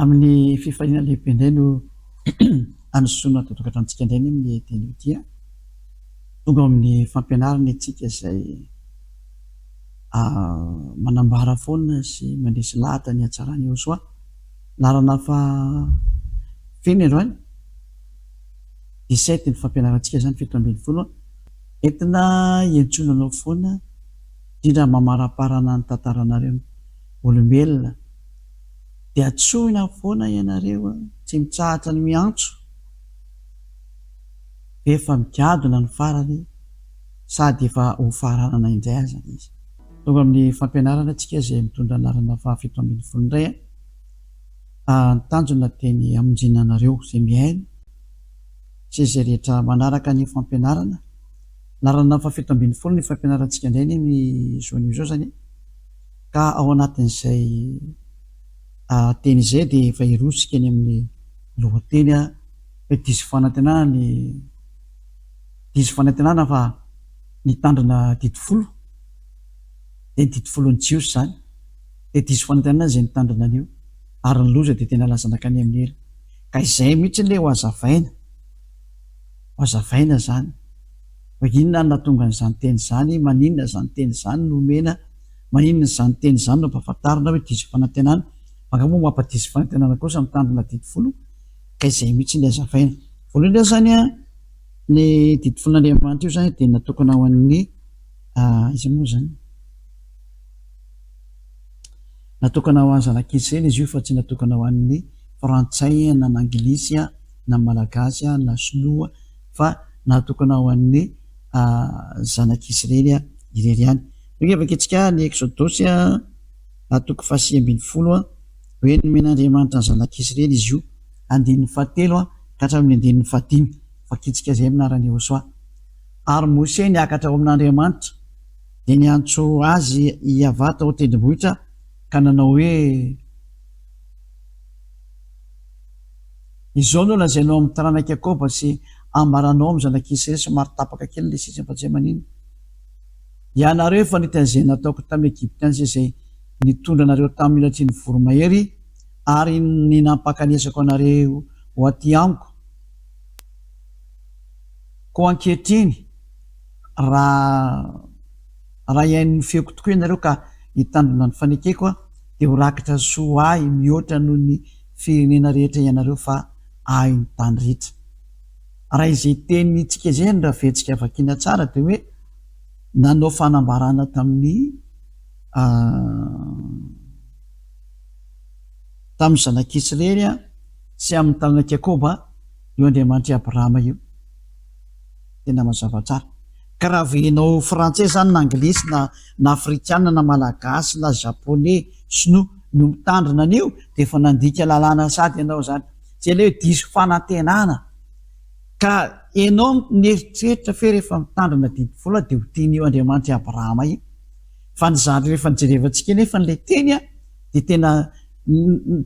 Amin'ny fifaliana lehibe indray no handrosoana ato an-tokantranontsika indray ny amin'ny teny ity. Tonga ao amin'ny fampianarana isika izay manambara foana sy mandresy lahatra ny hatsaran'i Yehosua. Laharana faha feno androany, 17 ny fampianarantsika izany, 17. Entina hiantsoana anao foana, indrindra mamaraparana ny tantaranareo olombelona. Dia antsoina foana ianareo, tsy mitsahatra ny miantso. Efa migadona ny farany sady efa ho faranana indray aza izy. Tonga amin'ny fampianarana tsika izay mitondra anarana faha 17 indray a. Ny tanjona dia ny hamonjena anareo izay mihaino sy izay rehetra manaraka ny fampianarana. Anarana faha 17 ny fampianarantsika indray anie amin'izao anio izao izany e. Ka ao anatin'izay teny izay dia efa hirosika any amin'ny lohateny hoe diso fanantenana ny diso fanantenana fa nitandrina didy folo, dia ny didy folon'ny Jiosy izany, dia diso fanantenana izay nitandrina an'io, ary ny loza dia tena lasa nankany amin'ny helo. Ka izay mihitsy ilay ho hazavaina, ho hazavaina izany, hoe inona no nahatonga an'izany teny izany, maninona izany teny izany no omena, maninona izany teny izany no ampahafantarina hoe diso fanantenana, fa angaha moa mampadiso fanantenana kosa mitandrina didy folo? Ka izay mihitsy ny hazavaina. Voalohany indrindra izany an, ny didy folon'Andriamanitra io izany dia natokana ho an'ny iza moa izany? Natokana ho an'ny zanak'Israely izy io fa tsy natokana ho an'ny frantsay na anglisy na malagasy na sinoa fa natokana ho an'ny zanak'Israely irery ihany. Tonga vakintsika ny Eksodosy toko faha-19 hoe nomen'Andriamanitra ny zanak'Israely izy io, andininy fahatelo ka hatramin'ny andininy fahadimy. Vakintsika izay amin'ny anaran'i Yehosua. Ary Mose niakatra ao amin'Andriamanitra, dia niantso azy i Yavah tao an-tendrombohitra ka nanao hoe, Izao no lazainao amin'ny taranak'i Jakoba sy ambaranao amin'ny zanak'Israely, somary tapaka kely ilay sisiny fa tsy hay maninona. Ianareo efa nahita izay nataoko tamin'ny Egyptiana sy izay nitondra anareo tamin'ny holatry ny voromahery ary ny nampakanesako anareo ho aty amiko. Koa ankehitriny, raha raha hihaino ny feoko tokoa ianareo ka hitandrina ny fanekeko, dia ho rakitra soa ho ahy mihoatra noho ny firenena rehetra ianareo fa ahy ny tany rehetra. Raha izay tenintsika izay no raventsika vakiana tsara dia hoe nanao fanambarana tamin'ny tamin'ny zanak'Israely sy amin'ny taranak'i Jakoba io Andriamanitr'i Abrahama io. Tena mazava tsara. Ka raha vao ianao frantsay izany na anglisy na na afrikana na malagasy na japonais, sinoa no mitandrina an'io dia efa nandika lalàna sady ianao izany. Izay ilay hoe diso fanantenana. Ka ianao mieritreritra fe rehefa mitandrina didy vola dia ho tian'io Andriamanitr'i Abrahama io. Fa ny zavatra rehefa nojerevantsika anefa ilay teny dia tena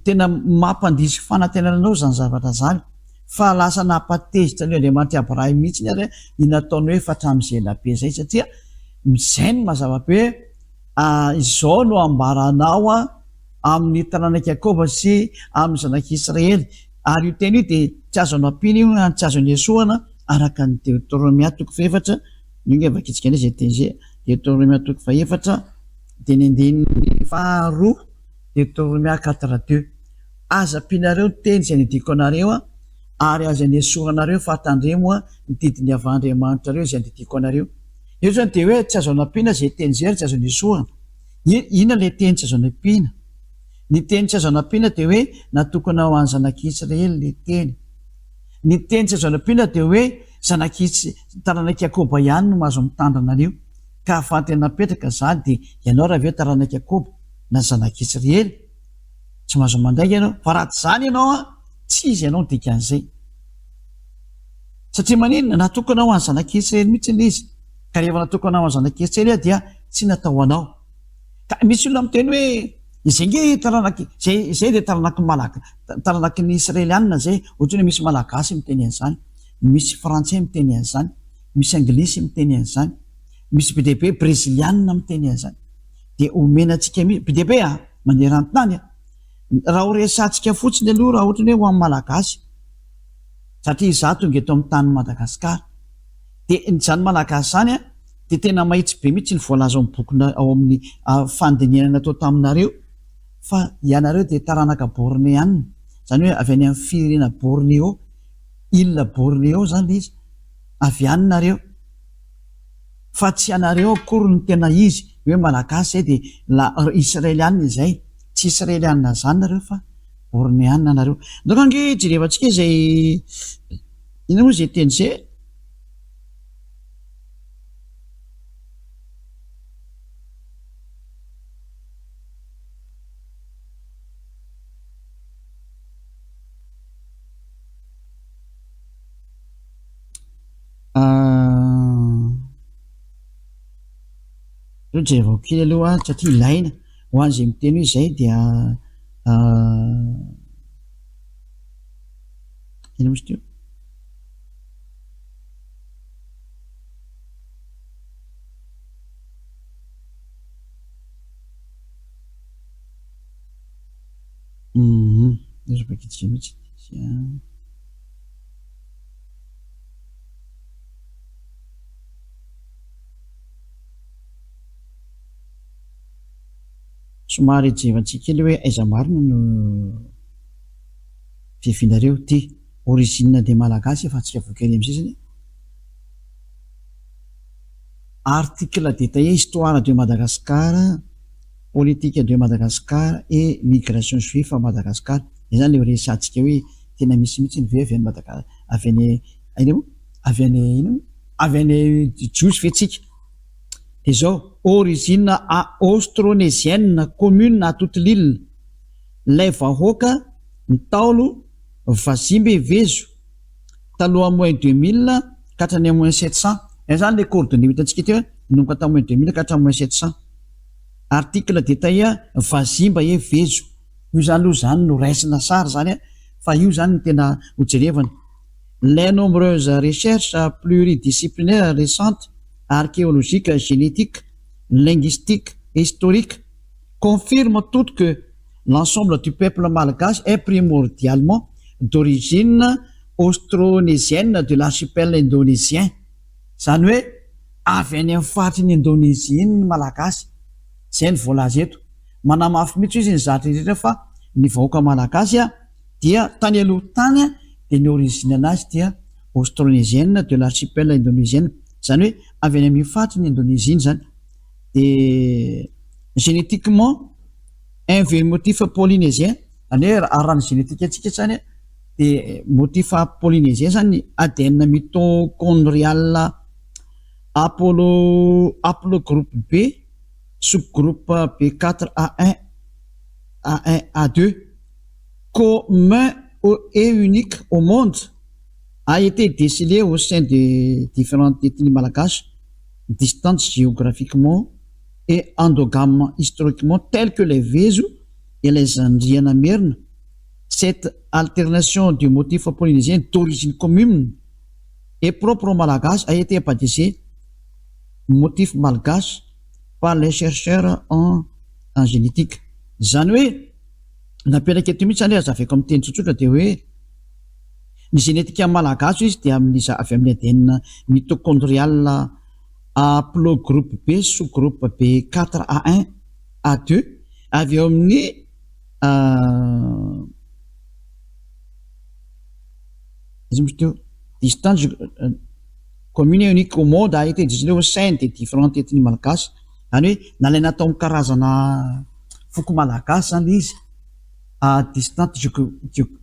tena mampandiso fanantenana anao izany zavatra izany. Fa lasa nampatezitra an'io Andriamanitr'i Abrahama mihitsy ary ny nataony hoe efa hatramin'izay elabe izay satria izay no mazava be hoe izao no ambaranao amin'ny taranak'i Jakoba sy amin'ny zanak'Israely. Ary io teny io dia tsy azo anampiana io ary tsy azo anesoana araka ny Deoteronomia toko fahefatra, io nge vakintsika indray izay teny izay, Deoteronomia toko fahefatra dia ny andininy faharoa, Deoteronomia quatre deux. Aza ampianareo ny teny izay nidiko anareo ary aza anesoranareo fa tandremo ny didin'i Yavah Andriamanitrareo izay andidiako anareo. Io izany dia hoe tsy azo anampiana izay teny izay ary tsy azo anesorana. Inona ilay teny tsy azo anampiana? Ny teny tsy azo anampiana dia hoe natokana ho an'ny zanak'Israely ilay teny. Ny teny tsy azo anampiana dia hoe zanak'i taranak'i Jakoba ihany no mahazo mitandrina an'io. Ka ahafahantena mipetraka izany dia ianao raha avy eo taranak'i Jakoba na zanak'Israely tsy mahazo mandainga ianao. Fa raha tsy izany ianao an, tsy izy ianao ny dikan'izay. Satria maninona? Natokana ho an'ny zanak'Israely mihitsy ilay izy. Ka rehefa natokana ho an'ny zanak'Israely dia tsy natao ho anao. Ka misy olona miteny hoe izay nge taranaky izay izay dia taranaky Malaga taranaky ny Israelianina izay, ohatran'ny hoe misy Malagasy miteny an'izany, misy Frantsay miteny an'izany, misy Anglisy miteny an'izany, misy be dia be Brezilianina miteny an'izany. Dia omena antsika mihitsy, be dia be an, maneran-tany an. Raha ho resahantsika fotsiny aloha raha ohatra ny hoe ho an'ny Malagasy, satria izaho tonga eto amin'ny tanin'i Madagasikara, dia izany Malagasy izany an, dia tena mahitsy be mihitsy ny voalaza ao amin'ny boky ao amin'ny fandinihana natao taminareo fa ianareo dia taranaka Bornéana, izany hoe avy any amin'ny firenena Bornéo, île Bornéo izany ilay izy, avy any nareo. Fa tsy ianareo akory no tena izy, hoe Malagasy izay dia la Israeliana izay, tsy Israeliana izany nareo fa Bornéana nareo. Donc ange jerevantsika izay inona moa izay teny izay e? Aleo jerevako kely aloha satria ilaina ho an'izay miteny hoe izay dia inona moa izy teo? Somary hijevantsika kely hoe aiza marina no fiavianareo ty. Origine des Malagasy efa antsika voky ery amin'ny sisiny. Article détaillé histoire de Madagascar, politique de Madagascar et migration juif à Madagascar. Izay zany le resahantsika hoe tena misy mihitsy ve avy any Madagascar, avy any aiza moa? Avy any ino moa? Avy any Jiosy ve tsika? Dia izao, origine austronésienne commune à toute l'île, ilay vahoaka Ntaolo Vazimba Vezo taloha moins 2000 ka hatrany moins 700. Izay izany ilay coordonnées hitantsika teo, nanomboka tamin'ny moins 2000 ka hatramin'ny moins 700. Article détaillé Vazimba et Vezo. Io izany aloha izany no raisina sary izany fa io izany no tena hojerevana. Les nombreuses recherches pluridisciplinaires récentes, archéologiques, génétiques, linguistiques et historiques, confirment toutes que l'ensemble du peuple malgache est primordialement d'origine austronésienne de l'archipel indonésien. Izany hoe avy any amin'ny faritry ny Indonésie iny ny Malagasy. Izay no voalaza eto. Manamafy mihitsy izy ny zavatra rehetra fa ny vahoaka malagasy dia tany aloha tany dia ny origine anazy dia austronésienne de l'archipel indonésienne. Izany hoe avy any amin'ny faritry ny Indonésie iny izany. Dia génétiquement un vieux motif polynésien, izany hoe raha ny génétique antsika izany dia motif polynésien izany ny ADN mitochondrial Apollo haplogroupe B sous-groupe B4 A1 A1 A2 commun et unique au monde a été décelé au sein des différentes ethnies malgaches distantes géographiquement et endogames historiquement telles que les Vezo et les Andriana Merina. Cette alternation du motif polynésien d'origine commune et propre aux Malagasy a été baptisée motif malgache par les chercheurs en en génétique. Izany hoe napetraka eto mihitsy izany hazavaiko amin'ny teny tsotsotra dia hoe ny génétique malagasy izy dia amin'ny avy amin'ny ADN mitochondrial haplogroupe B sous groupe B 4 A1 A2 avy eo amin'ny Iza moa izy teo? Distance commune et unique au monde a été décelée au sein des différentes ethnies malgaches. Izany hoe nalaina tao amin'ny karazana foko malagasy izany ilay izy. À distante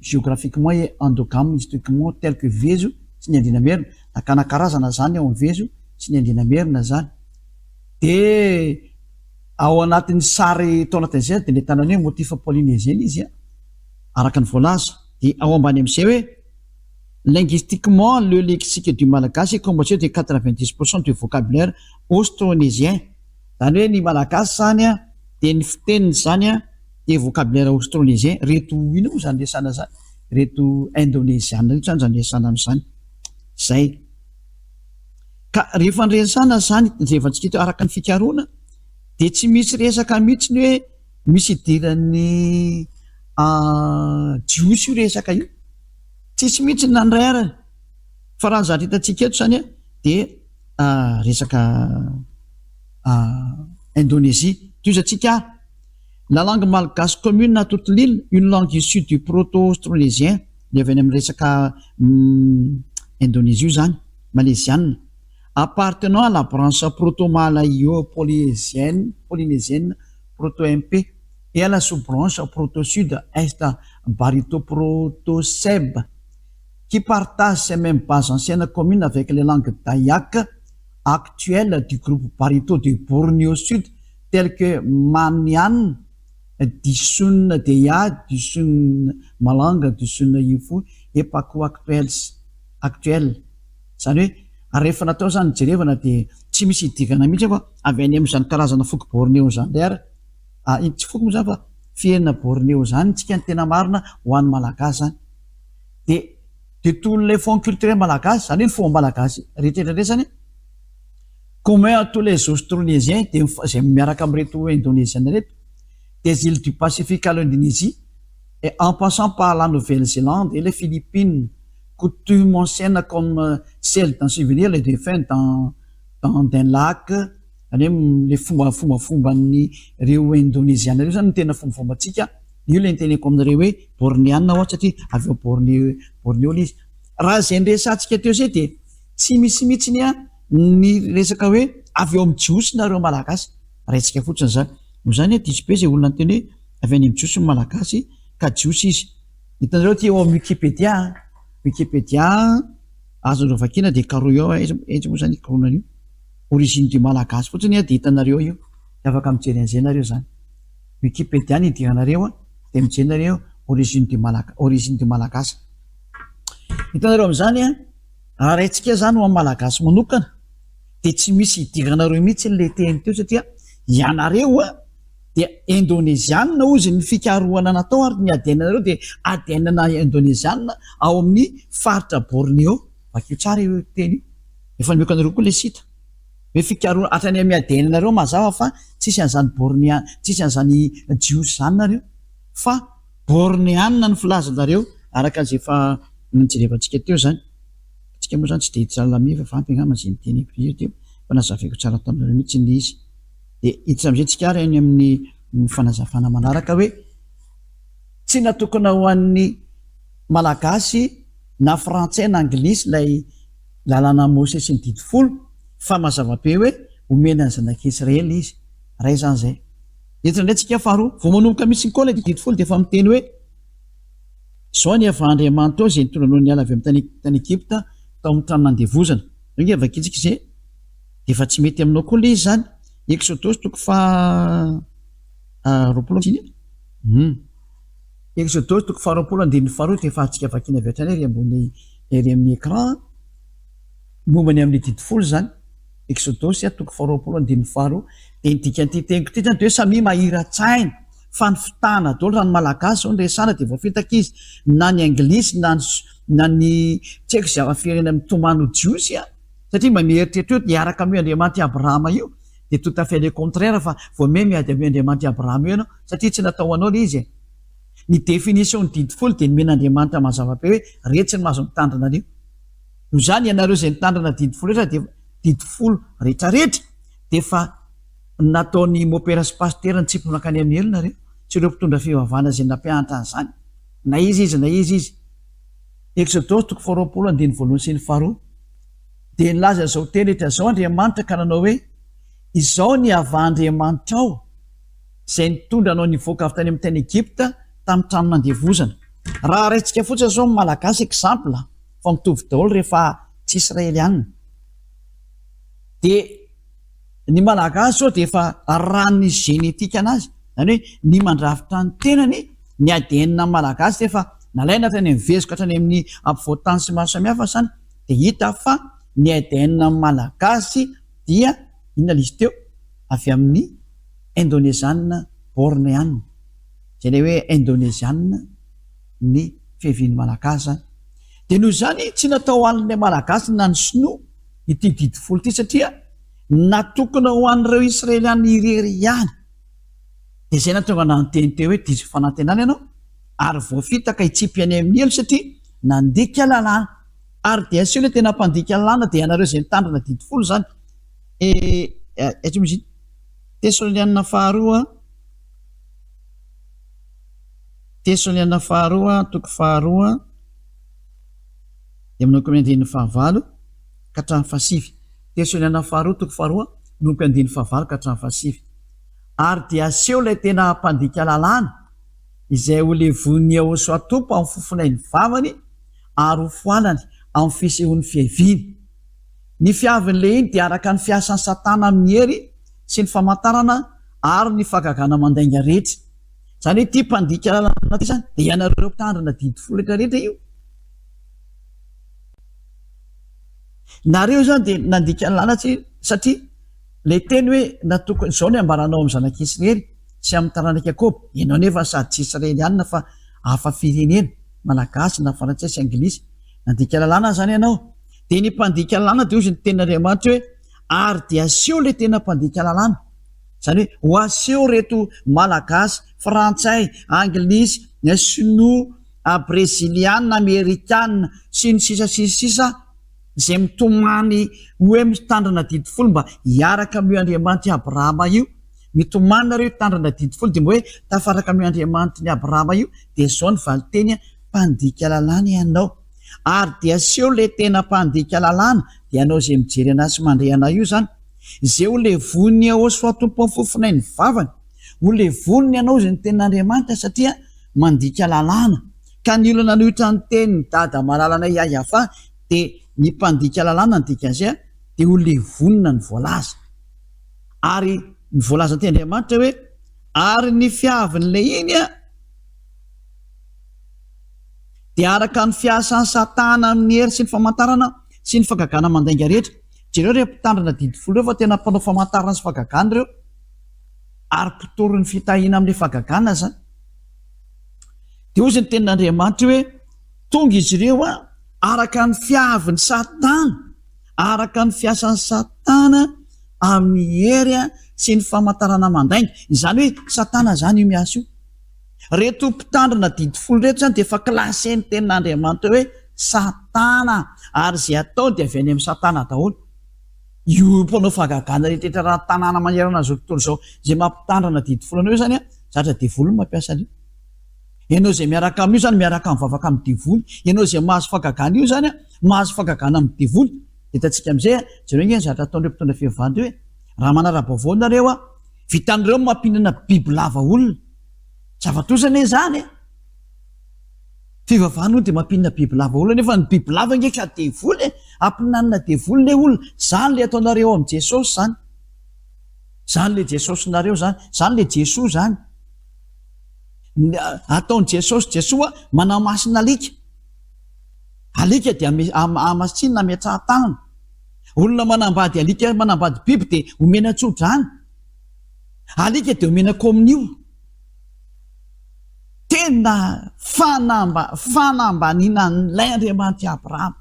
géographiquement et endogame historiquement tel que Vezo sy ny Andriana Merina. Nakana karazana izany ao amin'ny Vezo sy ny Andriana Merina izany. Dia ao anatin'ny sary tao anatin'izay dia nahitana ny hoe motif polynésien izy araka ny voalaza. Dia ao ambany amin'izay hoe Linguistiquement, le lexique du malagasy est composé de 90% du vocabulaire austronésien. Izany hoe ny malagasy izany dia ny fiteniny izany dia vocabulaire austronésien. Ireto inona moa izany resahana izany? Ireto indonésiana ireto izany izany resahana amin'izany. Izay. Ka rehefa niresahana izany, jerevantsika eto araka ny fikarohana dia tsy misy resaka mihitsy ny hoe misy idiran'ny. Jiosy io resaka io. Tsisy mihitsy ny nandray arany. Fa raha ny zavatra hitantsika eto izany dia resaka Indonésie. Tohizantsika ary. La langue malgache commune à toute l'île, une langue issue du proto-austronésien, ny avy any amin'ny resaka Indonésie io izany, Malaysiana, appartenant à la branche proto-malayo-polynésienne, polynésienne, proto-mp, et à la sous-branche proto-sud-est barito-proto-seb, qui partage ces mêmes bases anciennes communes avec les langues dayak actuelles du groupe barito de Borneo Sud telles que Manian, Dusun Deya, Dusun Malang, Dusun Ifu et Paku actuels, actuels. Izany hoe rehefa natao izany jerevana dia tsy misy idirana mihitsy fa avy any amin'izany karazana foko Borneo izany indray ary, ah, tsy foko moa izany fa firenena Borneo izany tsika ny tena marina ho an'ny Malagasy izany. Dia de tous les fonds culturels malagasy, izany hoe ny fomba malagasy rehetra rehetra izany, commun à tous les Austronésiens, dia izay miaraka amin'ireto Indonésiens ireto, des îles du Pacifique à l'Indonésie, et en passant par la Nouvelle-Zélande et les Philippines, coutume ancienne comme celle d'ensevelir les défunts dans dans d'un lac, izany hoe le fomba fombafomban'ny ireo Indonésiana ireo izany no tena fombafombantsika, io ilay niteneniko aminareo hoe Bornéana hoa satria avy ao Bornéo Bornéo ilay izy. Raha izay niresahantsika teo izay dia tsy misy mihitsy ny ny resaka hoe avy eo amin'ny Jiosy nareo Malagasy, raintsika fotsiny izany. Noho izany diso be izay olona niteny hoe avy any amin'ny Jiosy ny Malagasy ka Jiosy izy. Hitanareo aty ao amin'ny Wikipedia, Wikipedia azonareo vakiana dia karohy ao, aiza aiza moa izany ikarohana an'io? Origine du Malagasy fotsiny dia hitanareo io, dia afaka mijery an'izay nareo izany. Wikipedia no idiranareo dia mijery nareo origine du Malaga, origine du Malagasy. Hitanareo amin'izany an, raha raintsika izany ho an'ny Malagasy manokana dia tsy misy idiranareo mihitsy ilay teny teo satria ianareo an dia Indonezianina hozy ny fikarohana natao ary ny ADN-nareo dia ADN-na Indonezianina ao amin'ny faritra Borneo. Vakio tsara io teny io. Efa nomeko anareo koa ilay site. Hoe fikarohana hatrany amin'ny ADN-nareo mazava fa tsisy an'izany Bornea, tsisy an'izany Jiosy izany nareo fa Borneanina ny filazanareo araka izay efa nojerevantsika teo izany. Antsika moa izany tsy dia hiditra lalina fa ampy angamba izay niteneniko ireto teo fa nazavaiko tsara taminareo mihitsy ilay izy. Dia hiditra amin'izay tsika ary any amin'ny fanazavana manaraka hoe tsy natokana ho an'ny Malagasy na Frantsay na Anglisy ilay lalàna Mosesy sy ny didy folo fa mazava be hoe omena ny zanak'Israely izy. Iray izany izay. Eto indray tsika faharoa, vao manomboka mihitsy koa ilay didy folo dia efa miteny hoe izao ny efa Andriamanitra izay nitondra anao niala avy amin'ny tany Egypta tao amin'ny trano nandevozana. Io nge vakintsika izay. Dia efa tsy mety aminao koa ilay izy izany. Eksodosy toko faha 20 iny. Hum. Eksodosy toko faha 20 andininy faharoa dia efa antsika vakiana avy hatrany ery ambony ery amin'ny écran. Momba ny amin'ny didy folo izany. Eksodosy toko faha 20 andininy faharoa. Dia ny dikan'ity teniko ity izany dia hoe samia mahira-tsaina fa ny fitana daholo raha ny malagasy izao no resahana dia voafitaka izy na ny anglisy na ny na ny tsy haiko izay firenena mitomany ho jiosy a. Satria mba mieritreritra hoe hiaraka amin'io Andriamanitr'i Abrahama io, dia tout à fait le contraire fa vao may miady amin'io Andriamanitr'i Abrahama io ianao, satria tsy natao ho anao ilay izy e. Ny définition ny didy folo dia nomen'Andriamanitra mazava be hoe retsy ny mahazo mitandrina an'io. Noho izany ianareo izay nitandrina didy folo rehetra dia didy folo rehetrarehetra dia efa nataon'i mopera sy pasitera nitsipona nankany amin'ny helo nareo, sy ireo mpitondra fivavahana izay nampianatra an'izany. Na iza izy na iza izy. Eksodosy toko faharoapolo andininy voalohany sy ny faharoa, Dia nilaza izao teny rehetra izao Andriamanitra ka nanao hoe, Izao ny Yavah Andriamanitrao, izay nitondra anao nivoaka avy tany amin'ny tany Egypta tamin'ny trano nandevozana. Raha raintsika fotsiny izao ny Malagasy exemple fa mitovy daholo rehefa tsy Israelianina. Dia ny Malagasy izao dia efa raha ny génétique anazy, izany hoe ny mandrafitra ny tenany, ny ADN Malagasy dia efa nalaina hatrany amin'ny vezoka hatrany amin'ny ampovoan-tany sy maro samihafa izany dia hita fa ny ADN Malagasy dia inona ilay izy teo? Avy amin'ny Indoneziana Bornéana, izay ilay hoe Indoneziana ny fiavian'ny Malagasy izany. Dia noho izany tsy natao ho an'ilay Malagasy na ny Sinoa ity didy folo ity satria natokana ho an'ireo Israeliana irery ihany. Dia izay nahatonga anah niteny teo hoe diso fanantenana ianao. Ary voafitaka hitsipy any amin'ny helo satria nandika lalàna. Ary dia aseho ilay tena mpandika lalàna dia ianareo izay nitandrina didy folo izany. E, aiza moa izy iny? Tesalonianina faharoa, Tesalonianina faharoa, toko faharoa, dia manomboka amin'ny andininy fahavalo ka hatramin'ny fahasivy. Tesalonianina faharoa, toko faharoa, manomboka andininy fahavalo ka hatramin'ny fahasivy. Ary dia aseho ilay tena mpandika lalàna, izay ho levonin'i Yehosua Tompo amin'ny fofonain'ny vavany ary ho foanany amin'ny fisehoan'ny fiaviany. Ny fiavin'ny lehiny dia araka ny fiasan'i Satana amin'ny hery sy ny famantarana ary ny fahagagana mandainga rehetra. Izany hoe ity mpandika lalàna ity izany dia ianareo mpitandrina didy folo rehetra rehetra io. Nareo izany dia nandika lalàna satria ilay teny hoe natokony izao ny ambaranao amin'ny zanak'Israely sy amin'ny taranak'i Jakoba, ianao anefa sady tsy Israelianina fa hafa firenena, Malagasy na Frantsay sy Anglisy. Nandika lalàna izany ianao. Dia ny mpandika lalàna dia hozy ny tenin'Andriamanitra hoe ary dia aseho ilay tena mpandika lalàna. Izany hoe ho aseho ireto Malagasy, Frantsay, Anglisy, Sinoa, Breziliana, Amerikana, sy ny sisa sy ny sisa izay mitomany hoe mitandrina didy folo mba hiaraka amin'io Andriamanitr'i Abrahama io. Mitomany nareo hitandrina didy folo dia mba hoe tafaraka amin'io Andriamanitry ny Abrahama io dia izao ny valinteny mpandika lalàna ianao. Ary dia aseho ilay tena mpandika lalàna dia ianao izay mijery anah sy mandre anah io izany. Izay ho levonin'i Yahoshuah Tompo amin'ny fofonain'ny vavany. Ho levoniny ianao izay ny tenin'Andriamanitra satria mandika lalàna. Ka ny olona nanohitra ny tenin'i Dada malalanay Yahyafa dia ny mpandika lalàna ny dikan'izay dia ho levonina ny voalaza. Ary ny voalazan'ity Andriamanitra hoe, Ary ny fiavin'ilay iny dia araka ny fiasan'i Satana amin'ny hery sy ny famantarana sy ny fagagana mandainga rehetra. Jereo ireo mpitandrina didy folo ireo fa tena mpanao famantarana sy fagagana ireo, ary mpitory ny fitahiana amin'ilay fagagana izany. Dia hozy ny tenin'Andriamanitra hoe, Tonga izy ireo araka ny fiavin'i Satana. araka ny fiasan'i Satana amin'ny hery sy ny famantarana mandainga. Izany hoe Satana izany io miasa io. Reto mpitandrina didy folo ireto izany dia efa classé-n'ny tenin'Andriamanitra hoe Satana ary izay ataony dia avy any amin'i Satana daholo. Io mpanao fahagagana rehetra eto an-tanàna manerana an'izao tontolo izao izay mampitandrina didy folo anao io izany zatra devoly no mampiasa an'io. Ianao izay miaraka amin'io izany miaraka mivavaka amin'ny devoly. Ianao izay mahazo fahagagana io izany mahazo fahagagana amin'ny devoly. Dia hitantsika amin'izay, jereo ange ny zavatra ataon'ireo mpitondra fivavahana ireo e. Raha manara-baovao nareo a, vitan'ireo ny mampihinana bibilava olona. Zava-doza anie izany e. Fivavahana hono dia mampihinana bibilava olona nefa ny bibilava ange ka devoly e. Ampihinanina devoly ilay olona. Izany ilay ataonareo amin'i Jesosy izany. Izany ilay Jesosinareo izany. Izany ilay Jesoa izany. Ataon'i Jesosy Jesoa manamasina alika. Alika dia hamasinina ametrahan-tanana. Olona manambady alika manambady biby dia omena tso-drano. Alika dia omena kominio. Tena fanamba fanambaniana an'ilay Andriamanitr'i Abrahama.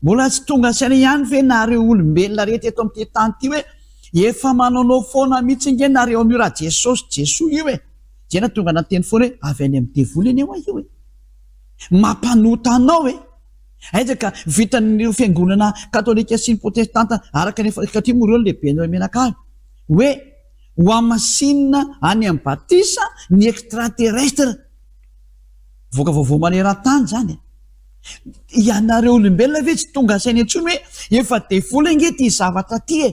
Mbola tsy tonga saina ihany ve nareo olombelona rehetra eto amin'ity tany ity hoe efa manaonao foana mihitsy nge nareo amin'io raha Jesosy Jesoa io e! Zay nahatonga anah niteny foana hoe avy any amin'ny devoly anie hoa io e! Mampanota anao e! Aiza ka vitan'ireo fiangonana katolika sy ny protestanta araka ny efa satria moa ireo no lehiben'ireo mianakavy hoe ho hamasinina any amin'ny batisa ny extraterrestre. Mivoaka vaovao maneran-tany izany e! Ianareo olombelona ve tsy tonga saina intsony hoe efa devoly ange ity zavatra ity e!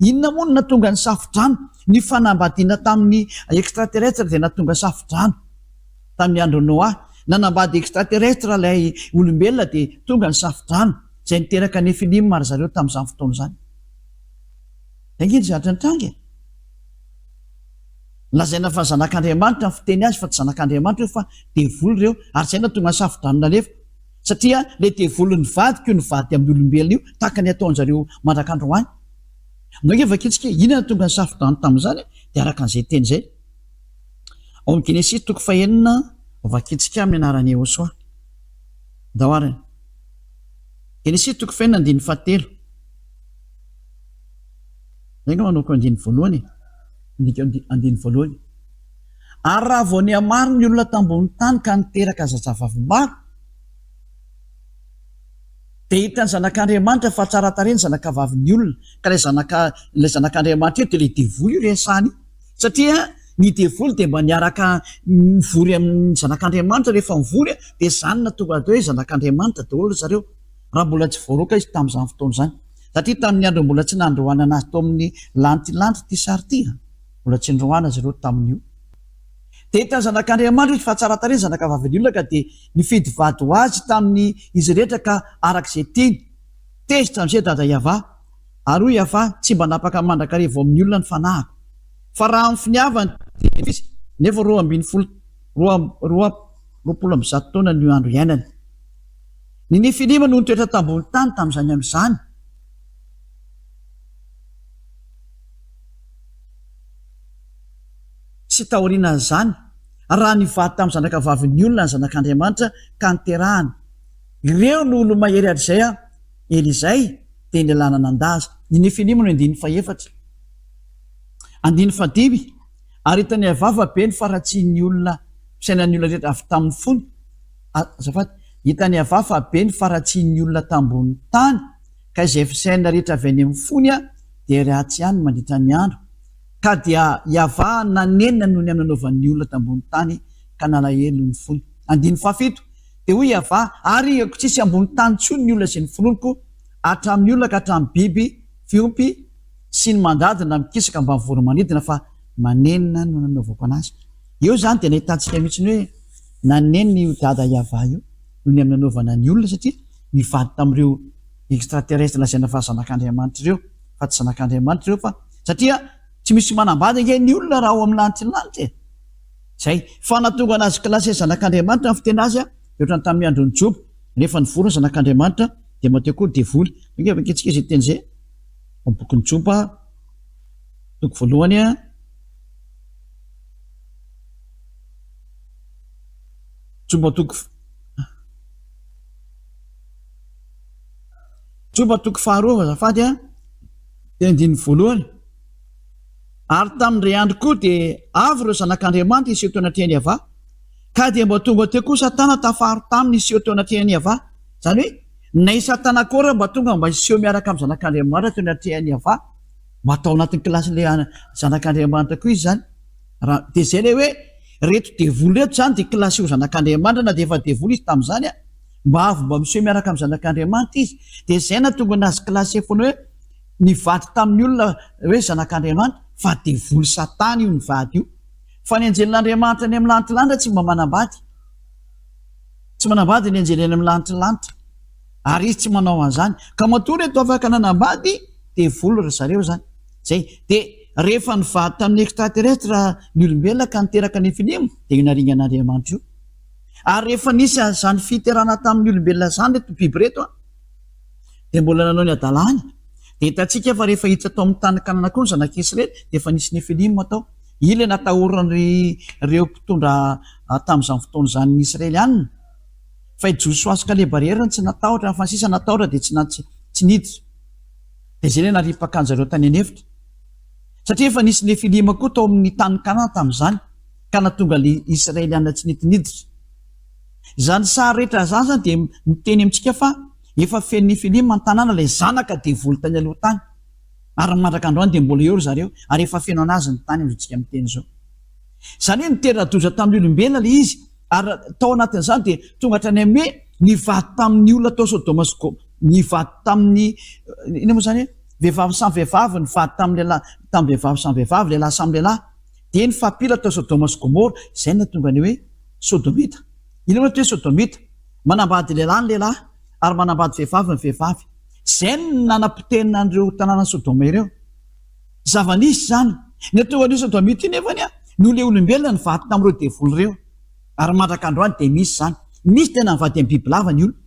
Inona moa no nahatonga ny safodrano? Ny fanambadiana tamin'ny extraterrestre dia nahatonga safodrano tamin'ny andron'i Noa. Nanambady extraterrestre ilay olombelona dia tonga ny safodrano izay niteraka Nephilim ry zareo tamin'izany fotoana izany. Izay ange ny zavatra nitranga e! Lazaina fa zanak'Andriamanitra ny fiteny azy fa tsy zanak'Andriamanitra io fa devoly ireo ary izay no nahatonga ny safodrano nalefa satria ilay devoly nivadika io nivady amin'ny olombelona io tahaka ny ataon'zareo mandrak'androany. Andao ange vakintsika hoe inona nahatonga ny safodrano tamin'izany dia araka an'izay teny izay ao amin'ny Genesisy toko fahenina vakintsika amin'ny anaran'i Yehosua. Andao ary. Genesisy toko fahenina andininy fahatelo. Izay angamba no andininy voalohany e. Andika andininy voalohany. Ary raha vao nihamaro ny olona tambony tany ka niteraka zazavavy maro, dia hitan'ny Zanak'Andriamanitra fa tsara tarehy ny zanakavavin'ny olona. Ka ilay zanaka, ilay Zanak'Andriamanitra io dia ilay devoly io resahana io. Satria ny devoly dia mba niaraka nivory amin'ny Zanak'Andriamanitra, rehefa mivory dia izany no nahatonga azy hoe Zanak'Andriamanitra daholo ry zareo, raha mbola tsy voaroaka izy tamin'izany fotoana izany. Satria tamin'ny andro mbola tsy nandroanana azy tao amin'ny lantilanty ity sary ity, mbola tsy nroahana izy ireo tamin'io. Dia hitan'ny Zanak'Andriamanitra izy fa tsara tarehy ny zanakavavin'ny olona ka dia nifidy vady ho azy tamin'ny izy rehetra ka araka izay tiany. Tezitra amin'izay Dada Iavah. Ary hoy Iavah, Tsy mba napaka mandrakariva ao amin'ny olona ny fanahiko. Fa raha amin'ny finiavany dia izy, nefa 12 122 taona no andro iainany. Ny Nefilima no nitoetra tambony tany tamin'izany andro izany. Sy taorianan'izany, raha nivady tamin'ny zanakavavin'ny olona ny Zanak'Andriamanitra ka niterahany. Ireo no olo-mahery hatrizay aho, ela izay, dia nialana nandaza. Ny Nefilima no andininy fahefatra. Andininy fahadimy, Ary hitan'i Yavah fa be ny faharatsian'ny olona, fisainan'ny olona rehetra avy tamin'ny fony, azafady, hitan'i Yavah fa be ny faharatsian'ny olona tambonin'ny tany, ka izay fisainana rehetra avy any amin'ny fony dia ratsy ihany mandritra ny andro. Ka dia Yavah nanenina noho ny amin'ny nanaovan'ny olona tambony tany ka nalahelo ny fony. Andininy fahafito, Dia hoy Yavah, Ary aiko tsy hisy ambony tany intsony ny olona izay noforoniko, hatramin'ny olona ka hatramin'ny biby fiompy sy ny mandady na mikisaka mbamin'ny voro-manidina, fa manenina no nanaovako anazy. Eo izany dia nahitantsika mihitsy ny hoe nanenina io dada Yavah io noho ny amin'ny nanaovana ny olona satria nivady tamin'ireo extraterrestre lazaina fa zanak'Andriamanitra ireo fa tsy zanak'Andriamanitra ireo fa satria tsy misy manambady ange ny olona raha ao amin'ny lanitry ny lanitra e! Zay. Fa nahatonga anazy classe zanak'Andriamanitra ny fiteny azy dia ohatran'ny tamin'ny andron'i Joba rehefa nivory ny zanak'Andriamanitra dia mateo koa devoly. Ange vakintsika izay teny izay ao bokin'i Joba toko voalohany a. Joba toko Joba toko faharoa azafady a, dia andininy voalohany. Ary tamin'indray andro koa dia avy ireo zanak'Andriamanitra hiseho teo anatrehan'i Yavah, ka dia mba tonga teo koa Satana tafaharo taminy hiseho teo anatrehan'i Yavah. Izany hoe, na i Satana koa ary mba tonga mba hiseho miaraka amin'ny zanak'Andriamanitra teo anatrehan'i Yavah, mba tao anatin'ny kilasin'ilay zanak'Andriamanitra koa izy izany. Raha, dia izay ilay hoe, ireto devoly ireto izany dia kilasy ho zanak'Andriamanitra na dia efa devoly izy tamin'izany a, mba avy mba miseho miaraka amin'ny zanak'Andriamanitra izy. Dia izay nahatonga anazy classé foana hoe nivady tamin'ny olona hoe zanak'Andriamanitra fa devoly satana io nivady io. Fa ny anjelin'Andriamanitra any amin'ny lanitra lanitra tsy mba manambady. Tsy manambady ny anjely any amin'ny lanitra lanitra. Ary izy tsy manao an'izany. Ka matoa reto afaka nanambady devoly ry zareo izany. Zay. Dia rehefa nivady tamin'ny extraterrestre ny olombelona ka niteraka Nephilim dia io naringan'Andriamanitra io. Ary rehefa nisy an'izany fiterahana tamin'ny olombelona izany ireto biby ireto an, dia mbola nanao ny hadalany. Dia hitantsika fa rehefa hiditra tao amin'ny tany Kanana koa ny zanak'i Israely dia efa nisy Nephilim tao. Io ilay natahoran'ireo mpitondra tamin'izany fotoana izany ny Israelianina. Fa i Josoa sy Kaleba irery no tsy natahotra fa ny sisa natahotra dia tsy tsy niditra. Dia izay ilay naripaka an-jareo tany an'efitra. Satria efa nisy Nefilima koa tao amin'ny tany Kanana tamin'izany, ka nahatonga ilay Israeliana tsy nety niditra. Izany sary rehetra izany izany dia miteny amintsika fa efa feno Nefilima ny tanàna, ilay zanaka devoly tany aloha tany. Ary mandraka androany dia mbola eo ry zareo, ary efa feno an'azy ny tany amin'izao tsika miteny izao. Izany hoe nitera-doza tamin'ny olombelona ilay izy, ary tao anatin'izany dia tonga hatrany amin'ny hoe nivady tamin'ny olona tao Sodoma sy Gomora, nivady tamin'ny, inona moa izany e? Vehivavy samy vehivavy nivady tamin'ny lehilahy, tamin'ny vehivavy samy vehivavy, lehilahy samy lehilahy, dia nifampila tao Sodoma sy Gomora, izay no nahatonga ny hoe Sodomita. Inona moa ny atao hoe Sodomita? Manambady lehilahy ny lehilahy, ary manambady vehivavy ny vehivavy. Izay no nanapotehina an'ireo tanànan'i Sodoma ireo. Zava-nisy izany. Ny atao an'io Sodomita io nefany no ilay olombelona nivady tamin'ireo devoly ireo. Ary mandraka androany dia misy izany. Misy tena mivady amin'ny bibilava ny olona.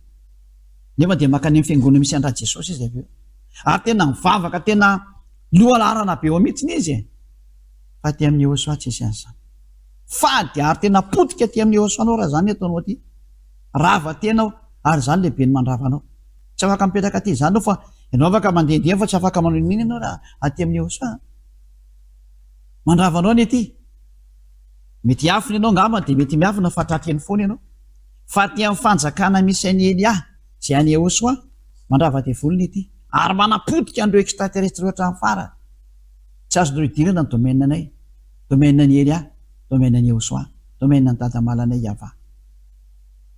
Nefa dia mankany amin'ny fiangonana misy an-dRajesosy izy avy eo. Ary tena mivavaka tena lohalaharana be eo mihitsy izy e. Fa aty amin'ny Yehosua tsisy an'izany. Fady ary tena potika aty amin'ny Yehosua anao raha izany ny ataonao aty. Rava aty ianao ary izany lehibe ny mandrava anao. Tsy afaka mipetraka aty izany ianao fa ianao afaka mandehandeha fa tsy afaka manao n'inon'inona ianao raha aty amin'ny Yehosua. Mandrava anao ny aty. Mety hiafina ianao angamba dia mety miafina fa tratra eny foana ianao. Fa aty amin'ny fanjakana misy an'i Elia, izay any Ehosoa, mandrava devoly ny ety. Ary manapotika an'ireo extraterrestre ireo hatramin'ny farany. Tsy azonareo idirana ny domaine anay. Domaine an'i Elia, domaine an'i Ehosoa, domaine an'i Dada Malanay Yavah.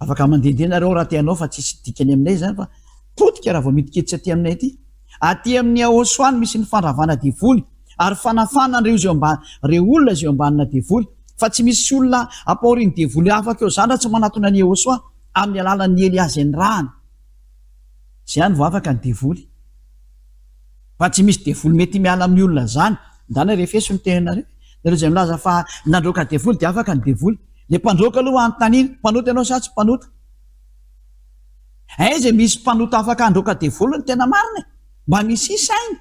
Afaka mandehandeha nareo raha te hanao fa tsisy dikany aminay izany fa potika raha vao midikiditra aty aminay aty. Aty amin'ny Ehosoa no misy ny fandravana devoly ary fanafana an'ireo izay eo ireo olona izay eo ambanina devoly fa tsy misy olona ampahorin'ny devoly afaka eo izany raha tsy manatona an'i Ehosoa amin'ny alalan'ny Elia izay nirahana. Izay ihany vao afaka ny devoly. Fa tsy misy devoly mety miala amin'ny olona izany. Ndana refeso ny tenanareo. Nareo izay milaza fa nandroaka devoly dia afaka ny devoly. Le mpandroaka aloha anontaniana, mpanota ianao sa tsy mpanota? Aiza e misy mpanota afaka handroaka devoly ny tena marina e? Mba misia saina.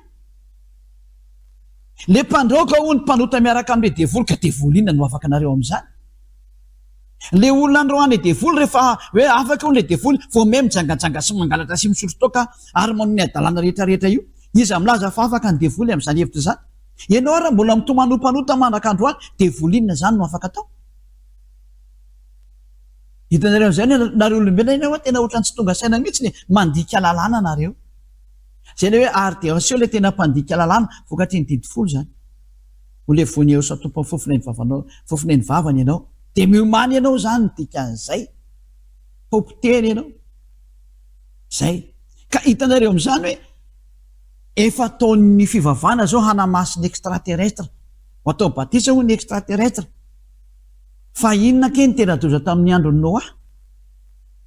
Le mpandroaka hono mpanota miaraka amin'le devoly ka devoly inona no afaka anareo amin'izany? Le olona androany devoly rehefa hoe afaka hono le devoly vao may mijangajanga sy mangalatra sy misotro toaka ary manao ny hadalana rehetra rehetra io. Iza milaza fa afaka ny devoly amin'izany hevitra izany? Ianao ary mbola mitomany ho mpanota mandraka androany, devoly inona izany no afaka atao? Hitanareo amin'izay nareo olombelona ianao hoa tena ohatran'ny tsy tonga saina mihitsy e, mandika lalàna nareo. Izay ilay hoe ary dia aseho ilay tena mpandika lalàna vokatry ny didy folo izany. Ho levon'i Eosa tompon'ny fofon'ain'ny vavanao, fofon'ain'ny vavany ianao. Dia miomàna ianao izany ny dikan'izay. Tompon-teny ianao. Izay. Ka hitanareo amin'izany hoe efa ataon'ny fivavahana izao hanamasina extraterrestre. Ho atao batisa hono ny extraterrestre. Fa inona kay ny tera-doza tamin'ny andron'i Noa?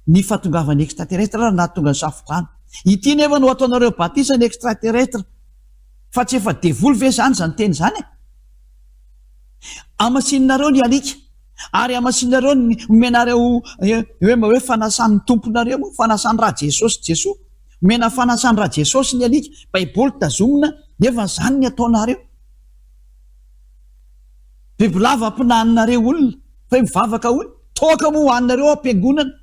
Ny fahatongavan'ny extraterrestre ary nahatonga ny safo-drano. Ity nefa no ataonareo batisa ny extraterrestre. Fa tsy efa devoly ve izany izany teny izany e? Amasininareo ny alika, ary amasininareo ny omenareo hoe mba hoe fanasan'ny tomponareo moa, fanasan'ny Rajesosy Jesoa. Omena fanasan'ny Rajesosy ny alika, baiboly tazomina, nefa izany ny ataonareo. Bibilava ampinaninareo olona, fa hoe mivavaka hono, toaka moa hohaninareo ao am-piangonana.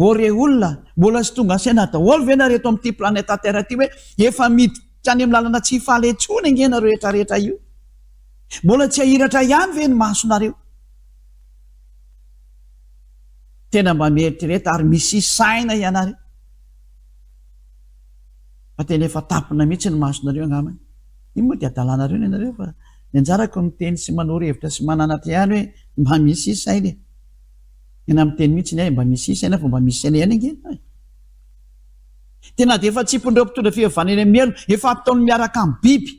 Ô re olona, mbola tsy tonga saina daholo ve nareo eto amin'ity planète terre ity hoe efa miditra any amin'ny lalana tsy hifaly intsony ange nareo rehetra rehetra io? Mbola tsy hahiratra ihany ve ny masonareo? Tena mba mieritrereta ary misia saina ianareo. Fa tena efa tampina mihitsy ny masonareo angambany. Iny moa dia adalanareo ny anareo fa ny anjarako miteny sy manoro hevitra sy mananatra ihany hoe mba misia saina e. Tena miteny mihitsy ny ahy mba misia saina fa mba misy saina ihany ange ianao e. Tena dia efa tsipon'ireo mpitondra fivavahana eny amin'ny helo, efa ataony miaraka amin'ny biby,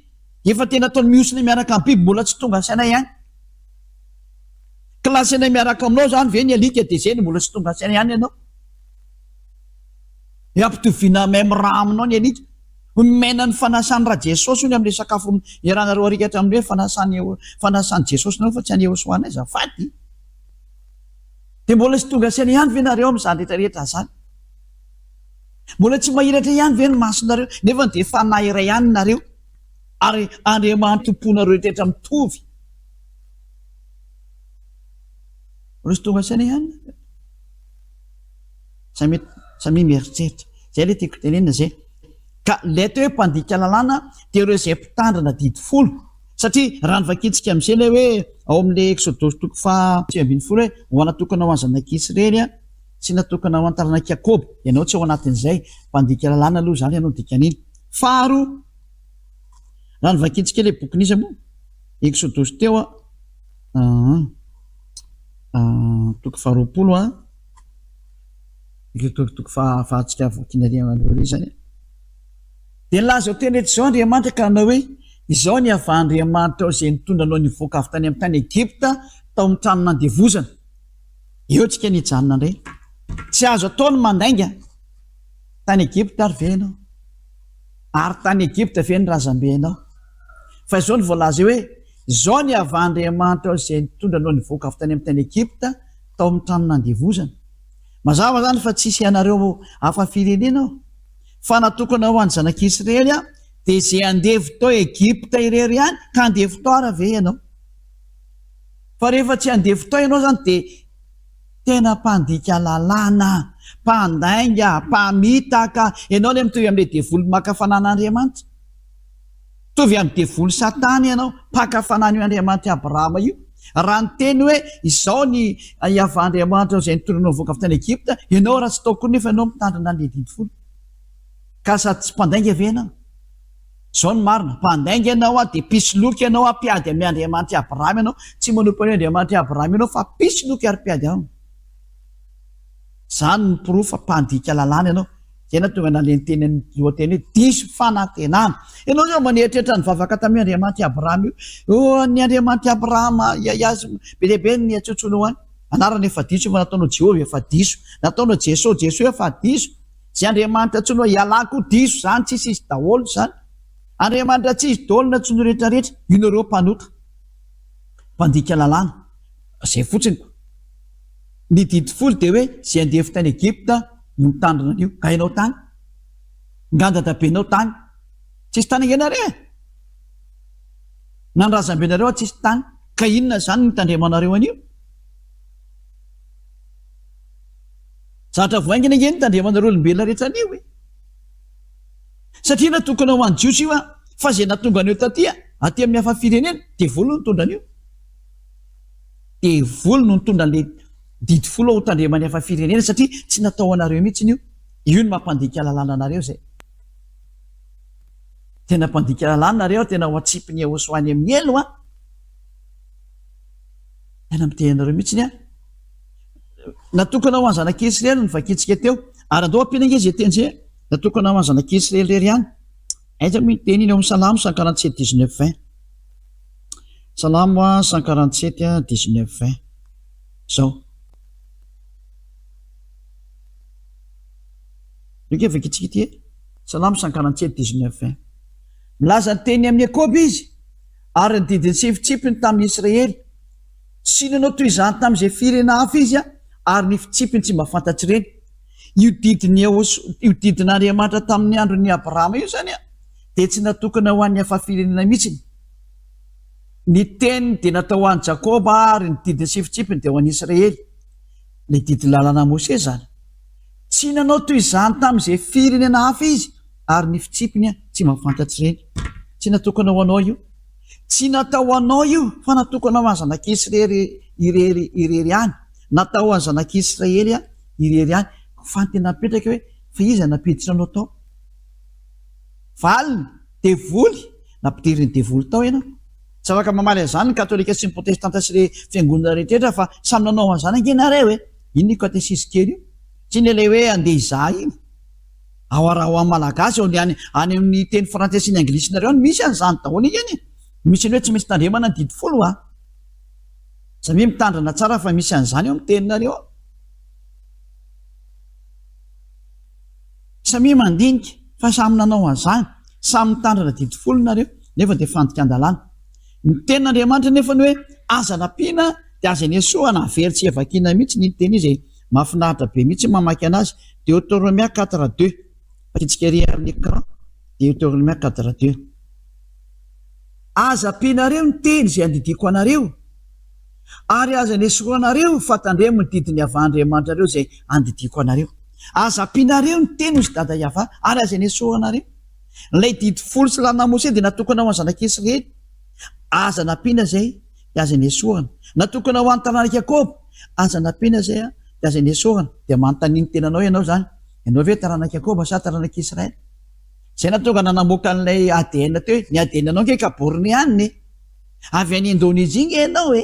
efa tena ataony mihosina miaraka amin'ny biby, mbola tsy tonga saina ihany. Kilasinay miaraka aminao izany ve ny alika dia izay no mbola tsy tonga saina ihany ianao? Hoe ampitoviana même raha aminao ny alika. Omena ny fanasan'i Rajesosy hono amin'ilay sakafo iarahanareo alika hatramin'ny hoe fanasan'i fanasan'i Jesosy nareo fa tsy an'i Yehosua anay azafady. Dia mbola tsy tonga saina ihany ve nareo amin'izany rehetra rehetra izany? Mbola tsy mahiratra ihany ve ny masonareo? Nefa dia fanahy iray ihany nareo ary Andriamanitra tomponareo rehetra rehetra mitovy. Mbola tsy tonga saina ihany nareo? Samia samia mieritreritra. Izay ilay tiako tenenina izay. Ka ilay atao hoe mpandika lalàna dia ireo izay mpitandrina didy folo. Satria raha ny vakintsika amin'izay ilay hoe ao amin'ilay Eksodosy toko faha 19 hoe ho natokana ho an'ny zanak'i Israely sy natokana ho an'ny taranak'i Jakoba. Ianao tsy ao anatin'izay. Mpandika lalàna aloha izany ianao dikan'iny. Faharoa, raha ny vakintsika ilay bokin'iza moa? Eksodosy teo an, toko faharoapolo an. Ireo toko faha afahantsika vakiana ery aloha ery izany. Dia nilaza teny rehetra izao Andriamanitra ka nanao hoe, Izao ny Yavah Andriamanitrao izay nitondra anao nivoaka avy tany amin'ny tany Egypta tao amin'ny trano nandevozana. Eo tsika ny hijanona indray. Tsy azo atao ny mandainga. Tany Egypta ary ve ianao? Ary tany Egypta ve ny razambenao? Fa izao no voalaza eo hoe, Izao ny Yavah Andriamanitrao izay nitondra anao nivoaka avy tany amin'ny tany Egypta tao amin'ny trano nandevozana. Mazava izany fa tsisy anareo hafa firenena ao, fa natokana ho an'ny zanak'Israely aho, dia izay andevo tao Egypta irery ihany, ka andevo tao ara ve ianao? Fa rehefa tsy andevo tao ianao izany dia tena mpandika lalàna, mpandainga, mpamitaka, ianao ilay mitovy amin'ilay devoly maka fanan'Andriamanitra. Mitovy amin'ny devoly satana ianao, mpaka fanan'io Andriamanitr'i Abrahama io. Raha niteny hoe izao ny Iavah Andriamanitra izay nitondra anao nivoaka avy tany Egypta, ianao raha tsy tao koa nefa ianao mitandrina an'ilay didy folo. Ka sady tsy mpandainga ve ianao? Izao no marina, mpandainga ianao a, dia mpisoloky ianao a, mpiady amin'i Andriamanitr'i Abrahama ianao, tsy manompo an'io Andriamanitr'i Abrahama io ianao fa mpisoloky ary mpiady aminy. Izany no porofo fa mpandika lalàna ianao. Izay nahatonga an'ilay niteny an'ny lohateny hoe diso fanantenana. Ianao izao mba nieritreritra nivavaka tamin'io Andriamanitr'i Abrahama io. Oh, ny Andriamanitr'i Abrahama, iaiazy, be dia be ny antsoantsoinao any. Anarana efa diso, efa nataonao Jehovah efa diso. Nataonao Jeso, Jeso efa diso. Izay Andriamanitra antsoinao ialahy koa diso izany, tsisy izy daholo izany. Andriamanitra tsy izy daholo no antsoinao rehetra rehetra. Io nareo mpanota, mpandika lalàna. Izay fotsiny. Ny didy folo dia hoe izay andevo tany Egypta no mitandrina an'io. Ka ianao tany? Nga ny dadabenao tany? Tsisy tany ange nareo e! Na ny razambenareo aza tsisy tany. Ka inona izany no itandremanareo an'io? Zavatra vao haingana ange no itandremanareo olombelona rehetra an'io e! Satria natokana ho an'ny Jiosy io an! Fa izay nahatonga an'io taty, aty amin'ny hafa firenena, devoly no nitondra an'io. Devoly no nitondra an'ilay didy folo ho tandreman'ny hafa firenena satria tsy natao ho anareo mihitsy io. Io no mampandika lalàna anareo izay. Tena mpandika lalàna nareo, tena ho atsipin'i Yehosua any amin'ny helo an. Tena miteny anareo mihitsy an. Natokana ho an'ny zanak'Israely ny vakintsika teo. Ary andao ampiana ange izay teny izay. Natokana ho an'ny zanak'Israely irery ihany. Aiza moa iny teny iny? Ao amin'ny Salamo 147 19 20. Salamo 147 19 20. Zao. Io ke vakintsika ity e. Salamo 147 19 20. Milaza ny teny amin'i Jakoba izy, ary ny didiny sy fitsipiny tamin'i Israely. Tsy nanao toy izany tamin'izay firenena hafa izy, ary ny fitsipiny tsy mba fantatr'ireny. Io didin'i io didin'Andriamanitra tamin'ny andron'i Abrahama io izany dia tsy natokana ho an'ny hafa firenena mihitsy. Ny teniny dia natao ho an'i Jakoba ary ny didiny sy fitsipiny dia ho an'i Israely. Ilay didin'ny lalàna Mosesy izany. Tsy nanao toy izany tamin'izay firenena hafa izy ary ny fitsipiny tsy mba fantatr'ireny. Tsy natokana ho anao io. Tsy natao ho anao io fa natokana ho an'ny zanak'Israely irery irery ihany. Natao ho an'ny zanak'Israely irery ihany. Fa ny tena mipetraka hoe fa iza nampiditra anao tao? Valiny, devoly, nampidirin'ny devoly tao ianao. Tsy afaka mamaly an'izany ny katolika sy ny protestanta sy ireo fiangonana rehetra fa samy nanao an'izany ange nareo e! Inona io katesizy kely io? Tsy iny ilay hoe andeha hizaha iny. Ao raha ho an'ny malagasy ao any any amin'ny teny frantsay sy ny anglisinareo any misy an'izany daholo iny e! Misy ny hoe tsy maintsy tandremana ny didy folo a! Samia mitandrina tsara fa misy an'izany ao amin'ny teninareo ao. Samia mandinika fa samy nanao an'izany, samy mitandrina didy folo nareo nefa dia fandikan-dalàna. Ny tenin'Andriamanitra nefa ny hoe aza nampiana dia aza nesohana, avery tsy vakiana mihitsy iny teny iny izay mahafinaritra be mihitsy ny mamaky anazy, Deoteronomia quatre deux, vakintsika ery amin'ny écran, Deoteronomia quatre deux. Aza ampianareo ny teny izay andidiako anareo, Ary aza nesoroanareo fa tandremo ny didin'i Yavah Andriamanitrareo izay andidiako anareo. Aza ampianareo ny teny hozy dada Yavah, ary aza nesoranareo. Ilay didy folo sy lalàna Mosesy dia natokana ho an'ny zanak'Israely. Aza nampiana izay, dia aza nesorana. Natokana ho an'ny taranak'i Jakoba. Aza nampiana izay, dia aza nesorana. Dia manontania ny tenanao ianao izany, ianao ve taranak'i Jakoba sa taranak'Israely? Izay nahatonga nanamoaka an'ilay ADN teo hoe, ny ADN-nao ange ka borné-anina e! Avy any Indonesie nge ianao e!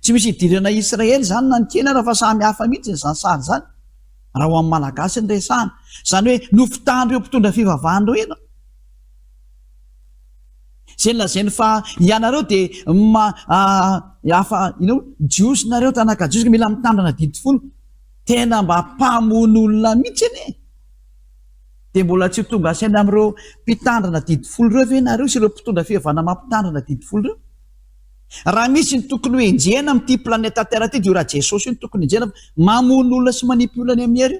Tsy misy idirana Israely izany na ny kely ara fa samy hafa mihitsy izany sary izany raha ho amin'ny Malagasy no resahana. Izany hoe nofitahan'ireo mpitondra fivavahana ireo ianao. Izay nolazainy fa ianareo dia ma hafa inona moa? Jiosy nareo tanaka Jiosy ka mila mitandrina didy folo. Tena mba mpamono olona mihitsy anie. Dia mbola tsy ho tonga saina amin'ireo mpitandrina didy folo ireo ve nareo sy ireo mpitondra fivavahana mampitandrina didy folo ireo? Raha misy ny tokony ho enjehina amin'ity planeta terre ity dia io Rajesosy io no tokony enjehina fa mamono olona sy manipy olona any amin'ny hery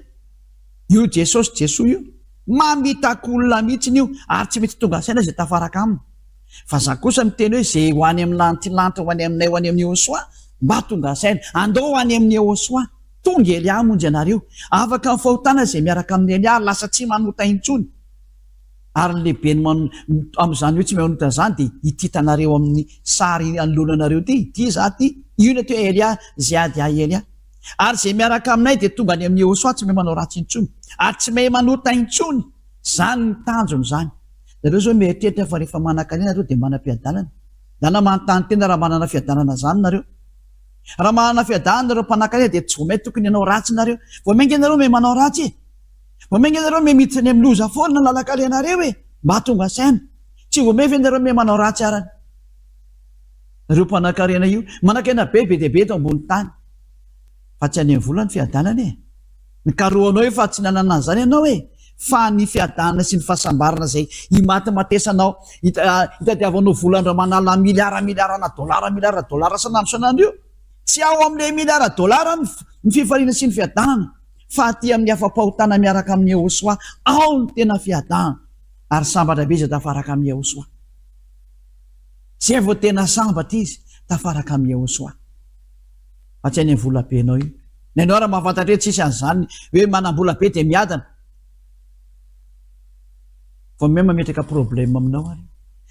io. Io Jesosy Jesoa io. Mamitaka olona mihitsiny io ary tsy mety tonga saina izay tafaraka aminy. Fa za kosa miteny hoe izay ho any amin'ny lantilanitra ho any aminay ho any amin'ny Yehosua mba tonga saina. Andao ho any amin'ny Yehosua. Tonga Elia hamonjy anareo. Afaka ny fahotana izay miaraka amin'i Elia ary lasa tsy manota intsony. Ary ny lehibeny man amin'izany hoe tsy mahay manota izany dia ity hitanareo amin'ny sary anoloana anareo ity, ity izaho ity, io ny atao hoe Elia, Zeadia Elia. Ary izay miaraka aminay dia tonga any amin'i Yehosua tsy mahay manao ratsy intsony, ary tsy mahay manota intsony. Izany ny tanjona izany. Nareo izao mieritreritra fa rehefa manan-karena nareo dia manam-piadanana. Ndana manontany tena raha manana fiadanana izany nareo. Raha manana fiadanana ireo mpanankarena dia tsy vao may tokony hanao ratsy nareo. Vao mainka ianareo mahay manao ratsy e. Vao mainka ianareo mahay miditra any amin'ny loza foana ny lalan-kalenareo e. Mba tonga saina. Tsy vao may ve nareo mahay manao ratsy arany. Nareo mpanankarena io. Manankarena be be dia be eto ambony tany. Fa tsy any amin'ny vola ny fiadanana e. Ny karohanao efa tsy nanana an'izany ianao e! Fa ny fiadanana sy ny fahasambarana izay imatimatesanao, itadiavanao vola andro aman'alina miliara miliarana dolara miliara dolara isan'andro isan'andro io, tsy ao amin'ilay miliara dolara ny fifaliana sy ny fiadanana fa aty amin'ny afa-pahotana miaraka amin'i Yehosua, ao ny tena fiadanana. Ary sambatra be izy tafaraka amin'i Yehosua. Izay vao tena sambatra izy tafaraka amin'i Yehosua. Fa tsy any amin'ny volabenao io. Ny anao raha mahafantatra hoe tsisy an'izany hoe manam-bola be dia miadana. Vao miha mametraka problème aminao ary.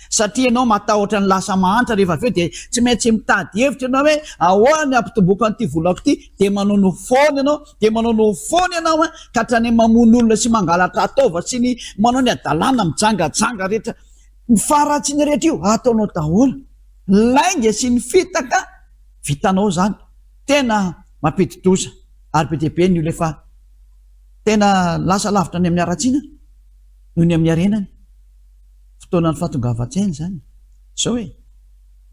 Satria ianao matahotra ny lasa mahantra rehefa avy eo dia tsy maintsy mitady hevitra ianao hoe ahoana ny hampitomboako an'ity volako ity dia manaonao foana ianao dia manaonao foana ianao an ka hatrany amin'ny mamono olona sy mangalatra taova sy ny manao ny hadalana mijangajanga rehetra ny faharatsiana rehetra io ataonao daholo. Lainga sy ny fitaka vitanao izany. Tena mampidi-doza ary be dia be ny olona efa tena lasa lavitra any amin'ny haratsiana noho ny amin'ny harenany. Fotoanan'ny fahatongavan-tsaina izany. Izao e,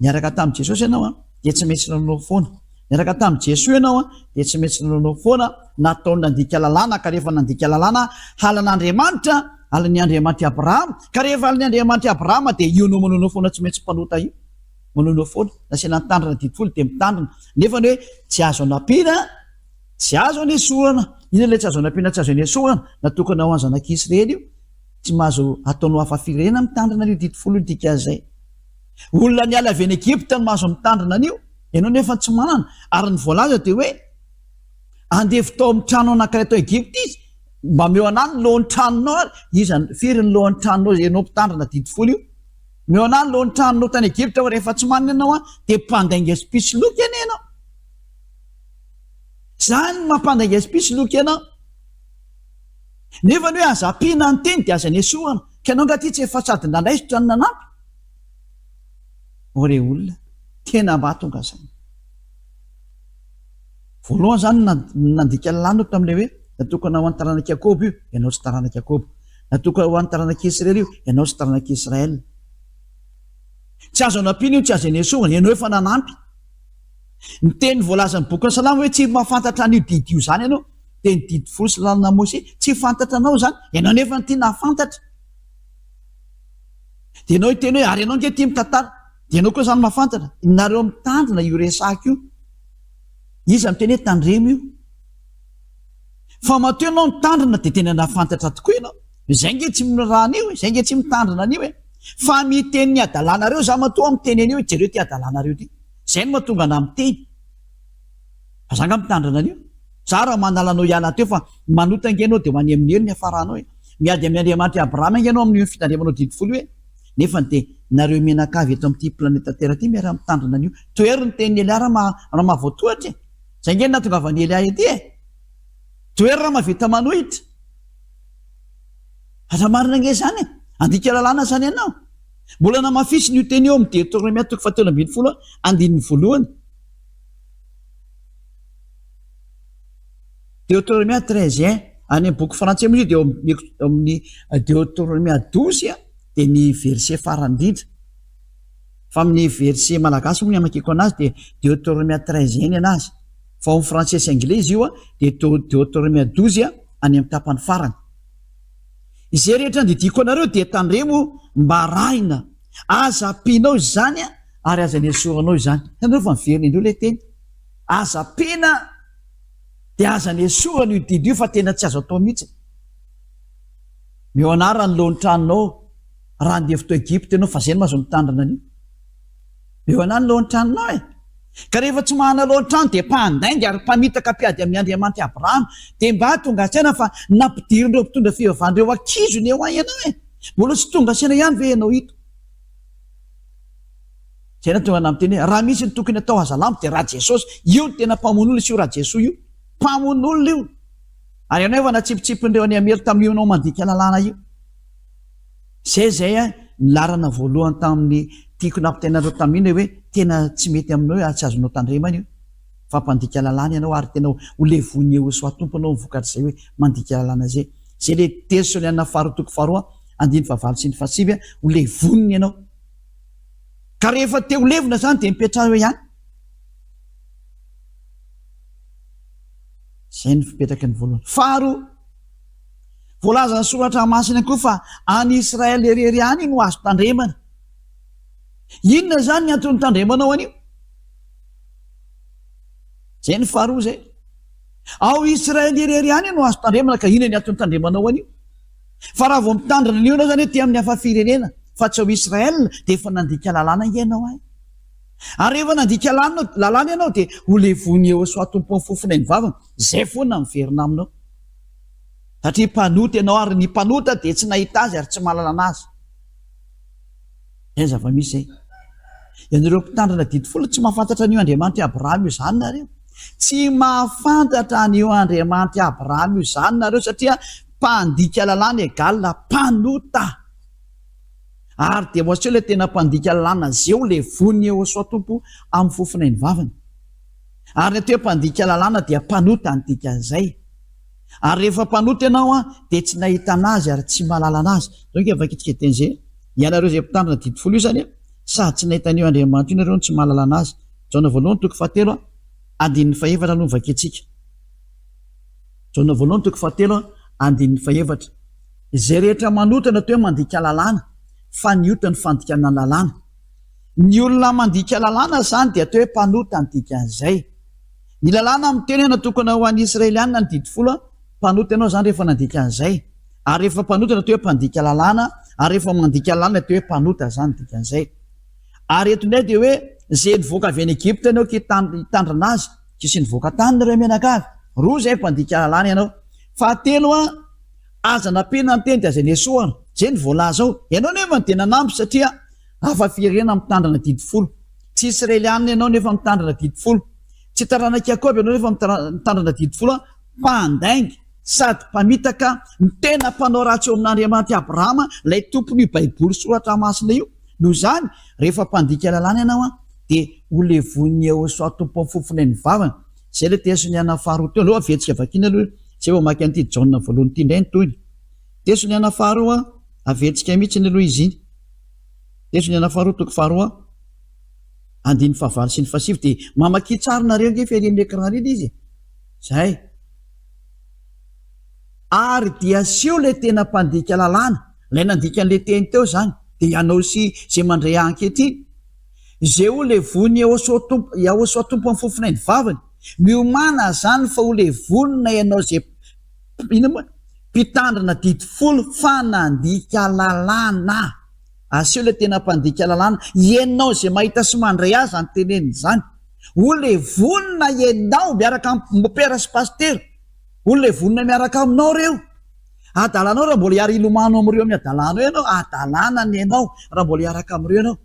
niaraka tamin'i Jesosy ianao an, dia tsy maintsy nanao foana. Niaraka tamin'i Jesoa ianao an, dia tsy maintsy nanao foana, nataony nandika lalàna, ka rehefa nandika lalàna, halan'Andriamanitra, halan'ny Andriamanitr'i Abrahama, ka rehefa halan'ny Andriamanitr'i Abrahama dia io no manoanao foana tsy maintsy mpanota io. Manoanao foana, nasiana nitandrina didy folo dia mitandrina. Nefa ny hoe tsy azo anampiana, tsy azo anesorana. Inona ilay tsy azo anampiana, tsy azo anesorana? Natokana ho an'ny zanak'Israely io. Tsy mahazo ataonao hafa firenena mitandrina an'io didy folo io dikan'izay. Olona niala avy any Egypta no mahazo mitandrina an'io, ianao nefa tsy manana. Ary ny voalaza dia hoe andevo tao amin'ny trano anankiray tao Egypta izy, mba omeo anah ny lohan'ny tranonao ary. Iza, firy ny lohan'ny tranonao izay ianao mpitandrina didy folo io? Omeo anah ny lohan'ny tranonao tany Egypta fa rehefa tsy manana ianao an, dia mpandainga sy mpisoloky anie ianao. Izany no mampandainga sy mpisoloky anao. Nefa ny hoe aza ampiana ny teny dia aza nesorana. Ka ianao angaha ity tsy efa sady nanaisotra no nanampy? O re olona, tena mba tonga saina. Voalohany izany nandika lalàna tamin'ilay hoe natokana ho an'ny taranak'i Jakoba io, ianao tsy taranak'i Jakoba. Natokana ho an'ny taranak'i Israely io, ianao tsy taranak'i Israel. Tsy azo anampiana io, tsy azo anesorana, ianao efa nanampy. Ny teny voalazan'ny bokin'ny Salamo hoe tsy mahafantatra an'io didy io izany ianao, dia ny didy folo sy lalana Mosesy, tsy fantatra anao izany, ianao nefa no tia nahafantatra. Dia ianao hiteny hoe ary ianao ange tia mitantara, dia ianao koa izany mahafantatra. Nareo mitandrina io resaka io. Iza miteny hoe tandremo io? Fa matoa ianao mitandrina dia tena nahafantatra tokoa ianao. Izay ange tsy miraharaha an'io e, izay ange tsy mitandrina an'io e. Fa miteny ny hadalanareo za matoa miteny an'io hoe jereo ity hadalanareo ity. Izay no mahatonga anah miteny. Fa za nga mitandrina an'io? Za raha manala anao hiala teo fa manota ange ianao dia ho any amin'ny helo ny hiafaranao e. Miady amin'ny Andriamanitr'i Abrahama ange ianao amin'io fitandremanao didy folo io e. Nefa dia nareo mianakavy eto amin'ity planeta Terre ity miara mitandrina an'io. Tohero ny tenin'i Elia raha raha mahavoatohatra e. Izay ange no nahatongavan'i Elia ety e. Tohero raha mahavita manohitra. Aza marina ange izany e. Handika lalàna izany ianao. Mbola namafisiny io teny io ao amin'ny Deoteronomia toko fahatelo ambinifolo andininy voalohany. Deoteronomia 13 un, any amin'ny boky frantsay moa izy io dia eo amin'ny Deoteronomia 12 dia ny verset farany indrindra. Fa amin'ny verset malagasy moa ny amakiako anazy dia Deoteronomia 13 un ny anazy. Fa ao amin'ny frantsay sy anglais izy io dia Deoteronomia 12 any amin'ny tapany farany. Izay rehetra andidiako anareo dia tandremo mba arahina. Aza ampianao izany ary aza nesoranao izany. Hitanareo fa miverina indroa ilay teny. Aza ampiana dia aza nesorana io didy io fa tena tsy azo atao mihitsy. Meo anara ny lohan'ny tranonao raha andevo tao Egypta ianao fa izay no mahazo mitandrina an'io. Meo anah ny lohan'ny tranonao e. Ka rehefa tsy manana lohan-trano dia mpandainga ary mpamitaka mpiady amin'ny Andriamanitr'i Abrahama. Dia mba tonga an-tsaina fa nampidirin'ireo mpitondra fivavahana ireo ankizy ny eo ianao e. Mbola tsy tonga saina ihany ve ianao ito? Zay nahatonga anah miteny hoe raha misy ny tokony atao hazalambo dia Rajesosy. Io no tena mpamono olona sy io Rajesoa io. Mpamono olona io. Ary ianao efa natsipitsipin'ireo any Amery tamin'io ianao mandika lalàna io. Zay zay an, ny laharana voalohany tamin'ny tiako nampitaina anareo tamin'iny hoe tena tsy mety aminao io ary tsy azonao tandremana io fa mpandika lalàna ianao ary tena ho levonin'i Yehosua Tompo ianao ny vokatr'izay hoe mandika lalàna zay. Zay le Tesoniana faharoa toko faharoa andininy fahavalo sy ny fahasivy ho levoniny ianao. Ka rehefa te ho levona zany dia mipetraha eo ihany. Zay ny fipetraky ny voalohany. Faharoa, voalazan'ny soratra masina koa fa any Israel irery ihany no azo tandremana. Inona zany ny antony tandremanao an'io? Zay ny faharoa zay. Ao Israel irery ihany no azo tandremana ka inona ny antony tandremanao an'io? Fa raha vao mitandrina an'io ianao zany hoe aty amin'ny hafa firenena fa tsy ao Israel dia efa nandika lalàna ange ianao ay. Ary rehefa nandika lalàna ianao dia ho levon'i Yehosua Tompo amin'ny fofonay ny vavany. Izay foana miverina aminao. Satria mpanota ianao ary ny mpanota dia tsy nahita azy ary tsy mahalala anazy. Izay ny zava-misy izay. Ianareo mpitandrina didy folo tsy mahafantatra an'io Andriamanitr'i Abrahama io izany nareo. Tsy mahafantatra an'io Andriamanitr'i Abrahama io izany nareo satria mpandika lalàna egal mpanota. Ary dia voaseho ilay tena mpandika lalàna zeo le von'ny Yehosua Tompo amin'ny fofonain'ny vavany. Ary ny atao hoe mpandika lalàna dia mpanota ny dikan'izay. Ary rehefa mpanota ianao an, dia tsy nahita an'azy ary tsy mahalala an'azy. Donc vakitsika teny izay, ianareo izay mpitandrina didy folo io izany an, sady tsy nahita an'io Andriamanitra io nareo no tsy mahalala an'azy. Jaona voalohany toko fahatelo an, andininy fahefatra aloha no vakintsika. Jaona voalohany toko fahatelo an, andininy fahefatra. Izay rehetra manota no atao hoe mandika lalàna, fa ny ota no fandikana lalàna. Ny olona mandika lalàna izany dia atao hoe mpanota ny dikan'izay. Ny lalàna miteny hoe natokana ho an'ny Israelianina ny didy folo, mpanota ianao izany rehefa nandika an'izay. Ary rehefa mpanota no atao hoe mpandika lalàna, ary rehefa mandika lalàna atao hoe mpanota izany ny dikan'izay. Ary eto indray dia hoe izay nivoaka avy any Egypta ianao ka hitandrina azy, tsisy nivoaka tany nareo mianakavy. Roa izay mpandika lalàna ianao. Fahatelo an, aza nampiana ny teny dia aza nesohana. Izay no voalaza ao. Ianao nefa dia nanampy satria hafa firenena mitandrina didy folo. Tsy Israelianina ianao nefa mitandrina didy folo. Tsy taranak'i Jakoba ianao nefa mitandrina didy folo. Mpandainga sady mpamitaka ny tena mpanao ratsy eo amin'Andriamanitra Abrahama, ilay tompon'io Baiboly soratra masina io. Noho izany, rehefa mpandika lalàna ianao dia ho levonin'i Yehosua Tompo amin'ny fofonain'ny vavany. Izay ilay tesoniana faharoa teo. Aleo averintsika vakiana aloha izay vao mamaky an'ity Jaona voalohany ity indray ny tohiny. Tesoniana faharoa, averintsika mihitsy aloha izy iny. Tesoniana faharoa toko faharoa. Andininy fahavalo sy ny fahasivy dia mamakia tsara nareo ange fa ery amin'ny écran ery ilay izy e! Zay. Ary dia asio ilay tena mpandika lalàna, ilay nandika an'ilay teny teo izany, dia ianao sy izay mandre ahy ankehitriny. Izay ho levon'i Yahosua Tompo, Yahosua Tompo amin'ny fofonain'ny vavany. Miomàna izany fa ho levonina ianao izay, inona moa? Mpitandrina didy folo fa nandika lalàna. Aseho ilay tena mpandika lalàna. Ianao izay mahita sy mandray azy izany teneniny izany. Ho levonina ianao miaraka amin'ny mopera sy pasitera. Ho levonina miaraka aminao ireo. Adalanao raha mbola hiara-hilomano amin'ireo amin'ny adalanao ianao. Adalana ny anao raha mbola hiaraka amin'ireo ianao.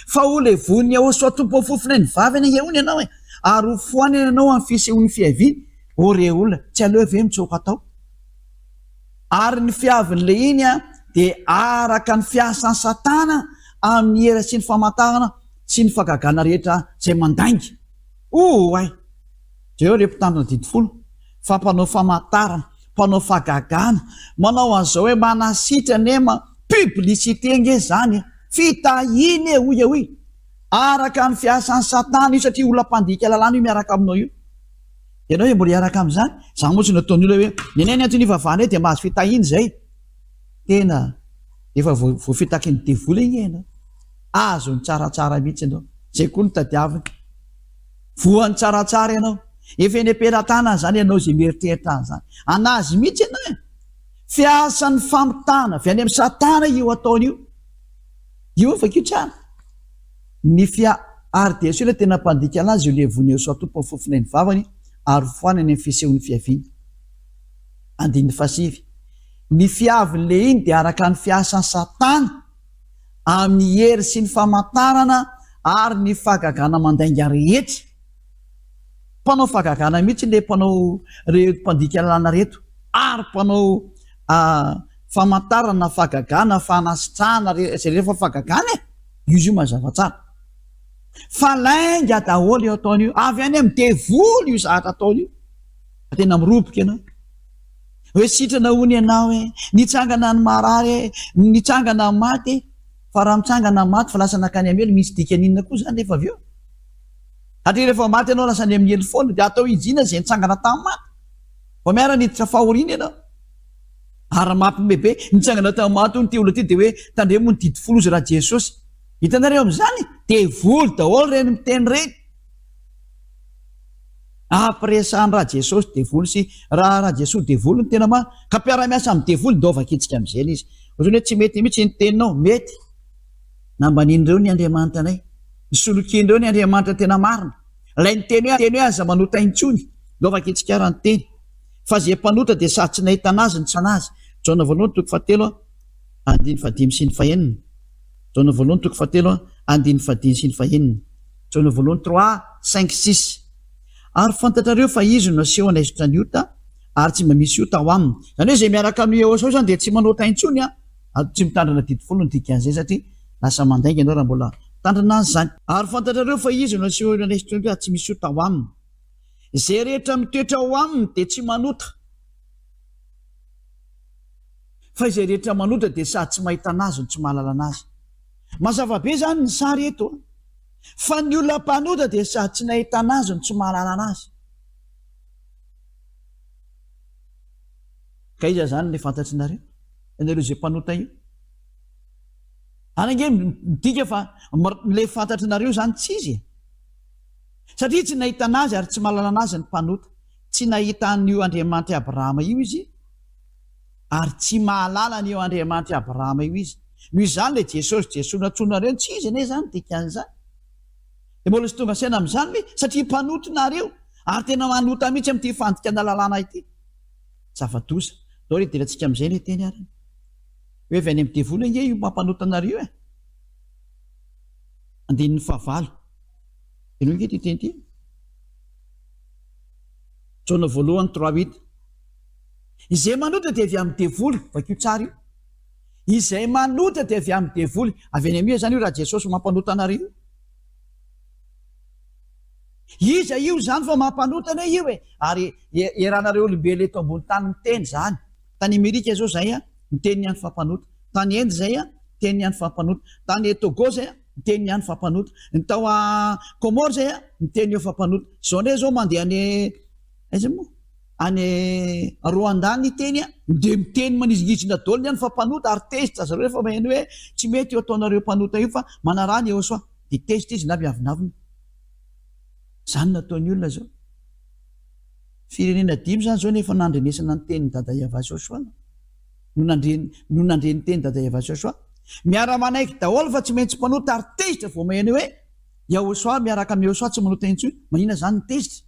Fa ho levonin'i Yehosua Tompo fofona ny vavany ange hono ianao e. Ary ho foanana ianao amin'ny fisehoan'ny fiaviany. Ô re olona, tsy aleo ve mitsoaka tao? Ary ny fiavin'ilay iny dia araka ny fiasan'i Satana amin'ny hery sy ny famantarana sy ny fahagagana rehetra izay mandainga. Oay! Jereo ireo mpitandrina didy folo fa mpanao famantarana, mpanao fahagagana, manao an'izao hoe manasitrana e, ma, publicité ange izany e! Fitahiana e, hoy hoy. Araka ny fiasan'i Satana io satria olona mpandika lalàna io miaraka aminao io. Ianao ve mbola hiaraka amin'izany? Izany moa tsy nataon'ny olona hoe, ny anay ny antony ivavahanay dia mahazo fitahiana izay. Tena efa voafitaky ny devoly ange ianao. Azony tsaratsara mihitsy ianao. Izay koa no tadiaviny. Voany tsaratsara ianao. Efa eny am-pelatanana izany ianao izay mieritreritra an'izany. An'azy mihitsy ianao e. Fiasan'ny famitana avy any amin'i Satana io ataony io. Io vakio tsara. Ny fia ary dia asio ilay tena mpandika anazy io levona io sao tompo fofona ny vavany ary foanany amin'ny fisehon'ny fiaviany. Andininy fahasivy. Ny fiavin'le iny dia araka ny fiasan'i Satana amin'ny hery sy ny famantarana ary ny fahagagana mandainga rehetra. Mpanao fahagagana mihitsy le mpanao reto mpandika lalàna reto ary mpanao famantarana, fahagagana, fanasitrahana, izay rehetra fahagagana e! Io izy io mazava tsara. Fa lainga daholo io ataony io, avy any amin'ny devoly io zavatra ataony io. Fa tena miroboka ianao. Hoe sitrana hono ianao e, nitsangana ny marary e, nitsangana ny maty e. Fa raha mitsangana ny maty fa lasa nankany amin'ny helo, misy dikany inona koa izany rehefa avy eo? Satria rehefa maty ianao lasa any amin'ny helo foana, dia atao injina izay nitsangana tamin'ny maty. Vao miara niditra fahoriana ianao. Ary mampime be, nitsangana tamin'ny maty hono ity olona ity dia hoe tandremo ny didy folo hozy Rajesosy. Hitanareo amin'izany? Devoly daholo ireny miteny ireny. Ampiresahan'i Rajesosy devoly sy raha Rajesoa devoly no tena marina. Ka mpiara-miasa amin'ny devoly ndao vakintsika amin'izay ilay izy. Ohatran'ny hoe tsy mety mihitsy ny teninao. Mety. Nambanin'ireo ny Andriamanitra anay. Nisolokian'ireo ny Andriamanitra tena marina. Ilay niteny hoe teny hoe aza manota intsony. Ndao vakintsika ara ny teny. Fa izay mpanota dia sady tsy nahitana azy no tsy nanazy. Jaona voalohany toko fahatelo andininy fahadimy sy ny fahenina. Jaona voalohany toko fahatelo andininy fahadimy sy ny fahenina. Jaona voalohany trois, cinq, six. Ary fantatrareo fa Izy no naseho hanaisotra ny ota, ary tsy mba misy ota ao aminy. Izany hoe izay miaraka amin'i Yehosua izany dia tsy manota intsony an! Ary tsy mitandrina didy folo ny dikan'izay satria lasa mandainga ianao raha mbola mitandrina an'izany. Ary fantatrareo fa Izy no naseho hanaisotra ny ota, ary tsy misy ota ao aminy. Izay rehetra mitoetra ao aminy dia tsy manota. Fa izay rehetra manota dia sady tsy mahita an'Azy no tsy mahalala an'Azy. Mazava be izany ny sary eto an! Fa ny olona mpanota dia sady tsy nahita an'Azy no tsy mahalala an'Azy. Ka iza izany ilay fantatrinareo? Ianareo izay mpanota io? Any ange midika fa ilay fantatrinareo izany tsy izy e! Satria tsy nahita an'Azy ary tsy mahalala an'Azy ny mpanota. Tsy nahita an'io Andriamanitr'i Abrahama io izy. Ary tsy mahalala an'io Andriamanitr'i Abrahama io izy. Noho izany ilay Jesosy Jesoa nantsoinareo tsy izy anie izany dikan'izany. Dia mbola tsy tonga saina amin'izany ve? Satria mpanota nareo ary tena manota mihitsy amin'ity fandikana lalàna ity. Zava-doza. Ndao re hidirantsika amin'izay ilay teny ary. Hoe avy any amin'ny devoly ange io mampanota anareo e. Andininy fahavalo. Henoy ange ity teny ity. Jaona voalohany trois huit. Izay manota dia avy amin'ny devoly, vakio tsara io. Izay manota dia avy amin'ny devoly. Avy any amin'iza izany io raha Jesosy mampanota anareo io? Iza io izany fa mampanota anie io e! Ary eranareo olombelona eto ambony tany miteny izany. Tany Amerika izao izay miteny ny any fa mpanota. Tany Inde izay miteny ny any fa mpanota. Tany Togo izay miteny ny any fa mpanota. Ny tao Comores izay miteny eo fa mpanota. Izao indray izao mandeha any aiza moa? Any Rwanda ny teny dia miteny manizingizina daholo ny any fa mpanota ary tezitra zareo rehefa maheno hoe tsy mety io ataonareo mpanota io fa manaraha ny Yehosua dia tezitra izy na miavonavona. Izany no ataon'ny olona izao. Firenena dimy izany izao no efa nandrenesana ny tenin'i Dada Yavah Joshua no nandre no nandre ny teny Dada Yavah Joshua. Miara-manaiky daholo fa tsy maintsy mpanota ary tezitra vao maheno hoe Yahosua miaraka amin'i Yehosua tsy manota intsony. Manina izany ny tezitra?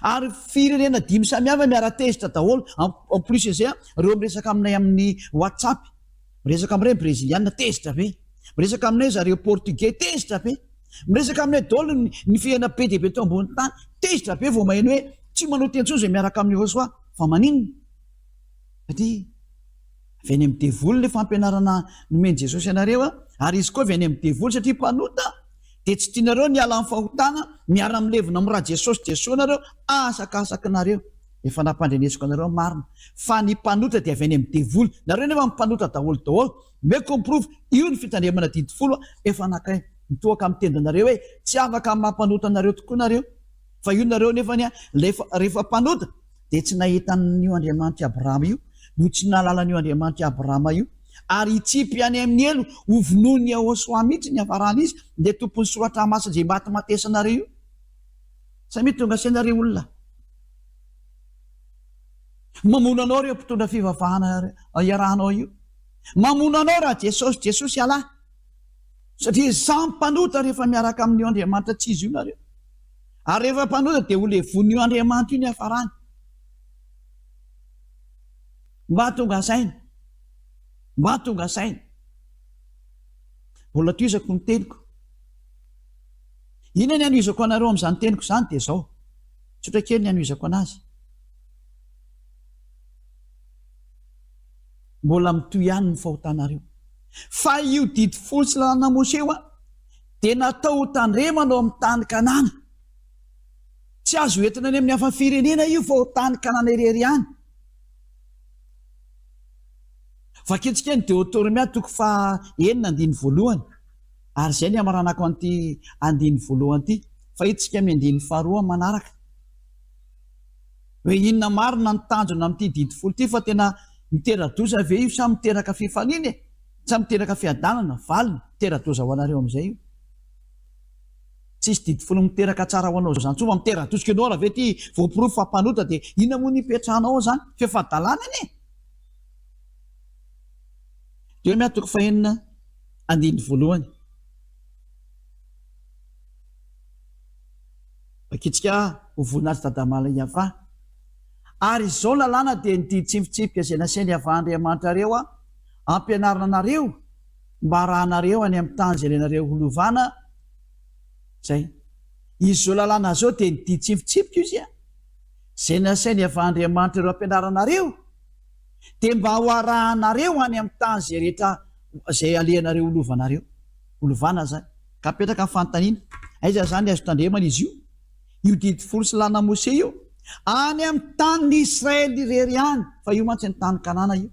Ary firenena dimy samihafa miara-tezitra daholo, en plus izay an, reo miresaka aminay amin'ny WhatsApp, miresaka aminay breziliana tezitra be, miresaka aminay zareo portugais tezitra be, miresaka aminay daholo ny firenena be dia be teo ambony tany, tezitra be vao maheno hoe tsy manota intsony izay miaraka amin'i Yehosua, fa maninona? Satria avy any amin'ny devoly ilay fampianarana nomen'i Jesosy anareo an, ary izy koa avy any amin'ny devoly satria mpanota. Dia tsy tianareo ny hiala amin'ny fahotana, miara-milevina amin'ny ra Jesosy Jesoa nareo, asakasakinareo. Efa nampandrenesiko anareo ny marina, fa ny mpanota dia avy any amin'ny devoly. Nareo nefa mpanota daholo daholo. Omeko ny porofo, io ny fitandremana didy folo efa nakay. Mitohaka amin'ny tendanareo hoe tsy afaka amin'ny maha mpanota anareo tokoa nareo. Fa io nareo nefany rehefa mpanota dia tsy nahita an'io Andriamanitr'i Abrahama io, no tsy nahalala an'io Andriamanitr'i Abrahama io, ary hitsipy any amin'ny helo ho vonoin'i Yahoshuah mihitsy ny hafaran'izy, ilay tompon'ny soratra masina izay matimatesanareo io. Samia tonga saina re olona. Mamono anao ireo mpitondra fivavahana iarahanao io. Mamono anao raha Jesosy Jesosy ialahy. Satria samy mpanota rehefa miaraka amin'io Andriamanitra tsy izy io nareo. Ary rehefa mpanota dia ho levonin'io Andriamanitra io ny hafarany. Mba tonga saina. Mba tonga saina. Mbola tohizako ny teniko. Inona ny hanohizako anareo amin'izany teniko izany dia izao. Tsotra kely ny hanohizako anazy. Mbola mitohy ihany ny fahotanareo. Fa io didy folo sy lalàna Moshe io dia natao ho tandremana ao amin'ny tany Kanana. Tsy azo entina any amin'ny hafa firenena io fa ao tany Kanana irery ihany. Vakintsika ny Deotoromia toko faha enina andininy voalohany. Ary izay ny hamaranako an'ity andininy voalohany ity. Fa hiditsika amin'ny andininy faharoa amin'ny manaraka. Hoe inona marina ny tanjona amin'ity didy folo ity fa tena mitera-doza ve io sa miteraka fifaliana e? Sa miteraka fiadanana? Valiny, mitera-doza ho anareo amin'izay io. Tsisy didy folo miteraka tsara ho anao izany intsony fa mitera-dosika enao raha ve ity voaporofo fa mpanota dia inona moa no hipetrahanao ao izany? F'efa hadalana anie e! Jeremia toko fahenina andininy voalohany. Vakintsika ho voninahitry Dadamala Iavah. Ary izao lalàna dia ny didy sy ny fitsipika izay nasain'i Iavah Andriamanitrareo ampianarina anareo mba harahanareo any amin'ny tany izay ilainareo ho lovana, izay. Izao lalàna izao dia ny didy sy ny fitsipika izy izay nasain'i Iavah Andriamanitrareo ampianaranareo, dia mba ho arahanareo any amin'ny tany izay rehetra izay alehanareo ho lovanareo, ho lovana izany. Ka apetraka ny fanontaniana, aiza izany azo tandremana izy io? Io didy folo sy lalàna Mose io? Any amin'ny tanin'i Israely irery ihany, fa io mantsy ny tany Kanana io.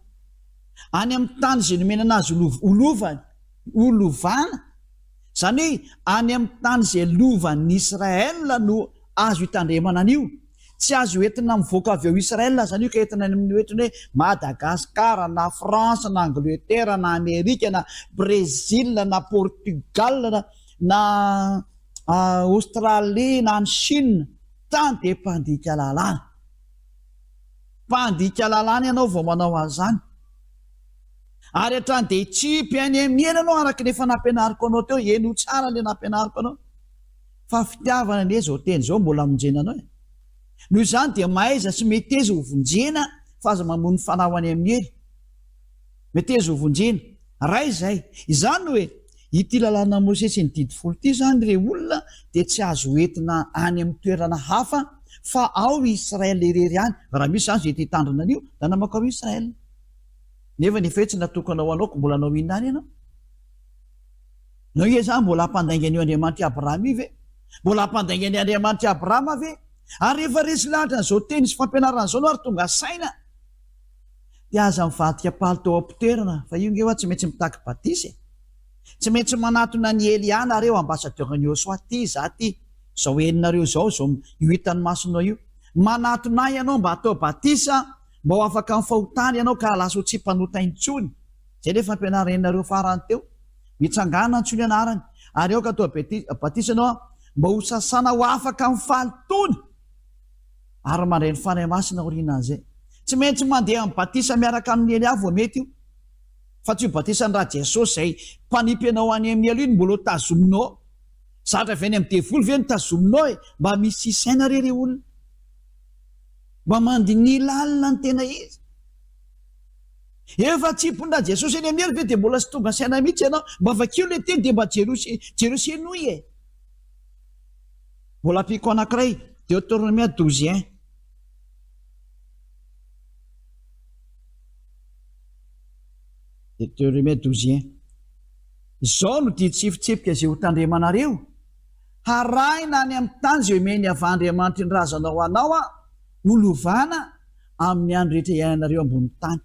Any amin'ny tany izay nomena anazy ho lovany, ho lovana, izany hoe any amin'ny tany izay lovan'ny Israel no azo itandremana an'io. Tsy azo entina mivoaka avy ao Israel izany io ka entina any amin'ny ohatry ny hoe Madagascar na France na Angleterre na Amerika na Brésil na Portugal na na Australie na any Chine. Tany dia mpandika lalàna. Mpandika lalàna ianao vao manao an'izany. Ary hatrany dia hitsipy any amin'ny hena ianao araka ny efa nampianariko anao teo. Henoy tsara ilay nampianariko anao. Fa fitiavana anie izao teny izao mbola hamonjena anao e. Noho izany dia mahaiza sy meteza ho vonjena fa aza mamono fanahy ho any amin'ny helo. Meteza ho vonjena. Ray izay. Izany no hoe, ity lalàna Mosesy sy ny didy folo ity izany re olona dia tsy azo entina any amin'ny toerana hafa fa ao Israel irery ihany. Raha misy izany izay te hitandrina an'io dia namako ao Israel. Nefa ny efa hoe tsy natokana ho anao ko mbola hanao inona any ianao? Nao iza izany mbola hampandainga an'io Andriamanitr'i Abrahama io ve? Mbola hampandainga ny Andriamanitr'i Abrahama ve? Ary rehefa resy lahatra an'izao teny sy fampianarana izao anao ary tonga saina, dia aza mivadika palitao am-pitoerana fa io nge hoa tsy maintsy mitaky batisa e! Tsy maintsy manatona an'i Elia nareo, ambassadeur-n'i Yosua, ty za ty, izao henonareo izao, izao io hitan'ny masonao io. Manatona ahy ianao mba hatao batisa mba ho afaka amin'ny fahotana ianao ka lasa ho tsy mpanota intsony. Izay ilay fampianarana henonareo farany teo. Mitsangàna antsoy ny anarany, ary aoka atao batisa ianao mba ho sasana ho afaka amin'ny fahalotoana, ary mandray ny Fanahy Masina aorianan'izay. Tsy maintsy mandeha amin'ny batisa miaraka amin'i Elia vao mety io, fa tsy io batisan'i Rajesosy izay mpanipy anao any amin'ny helo io no mbola ho tazominao. Zatra avy any amin'ny devoly ve no tazominao e? Mba misy saina re ry olona. Mba mandiniha lalina ny tena izy. Efa tsy mpondra Jesosy eny amin'ny helo ve dia mbola tsy tonga saina mihitsy ianao? Mba vakio ilay teny dia mba jereo sy jereo sy henoy e! Mbola ampiako anankiray, Deuteronomia 12 un. Deuteronomia 12 un. Izao no didy sy fitsipika izay ho tandremanareo, harahina any amin'ny tany izay omen'i Yavah Andriamanitry ny razanao anao ho lovana, Amin'ny andro rehetra iainanareo ambonin'ny tany.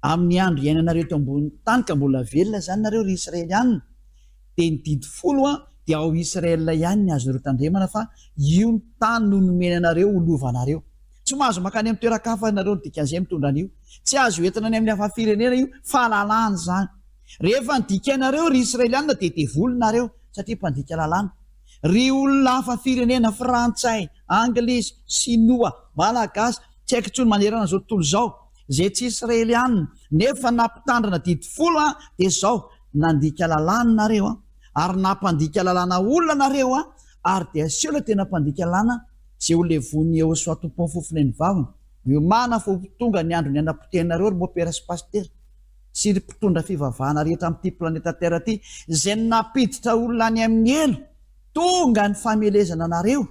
Amin'ny andro iainanareo eto ambonin'ny tany ka mbola velona izany nareo ry Israelianina, dia ny didy folo dia ao Israel ihany ny azonareo tandremana fa io ny tany no nomena anareo ho lovanareo. Tsy mahazo mankany amin'ny toeran-kafa nareo ny dikan'izay mitondra an'io. Tsy azo entina any amin'ny hafa firenena io fa lalàna izany. Rehefa nodikainareo ry Israelianina dia devoly nareo satria mpandika lalàna. Ry olona hafa firenena frantsay, anglisy, sinoa, malagasy, tsy haiko intsony manerana izao tontolo izao, izay tsy israelianina nefa nampitandrina didy folo an, dia izao, nandika lalàna nareo an, ary nampandika lalàna olona nareo an, ary dia aseho ilay tena mpandika lalàna, izay ho levonin'i Yehosua Tompon'ny fofon'ain'ny vavany. Miomàna fa ho tonga ny andro ny hanapotehanareo ry mopera sy pasitera sy ry mpitondra fivavahana rehetra amin'ity planeta terre ity izay nampiditra olona any amin'ny helo, tonga ny famelezana anareo.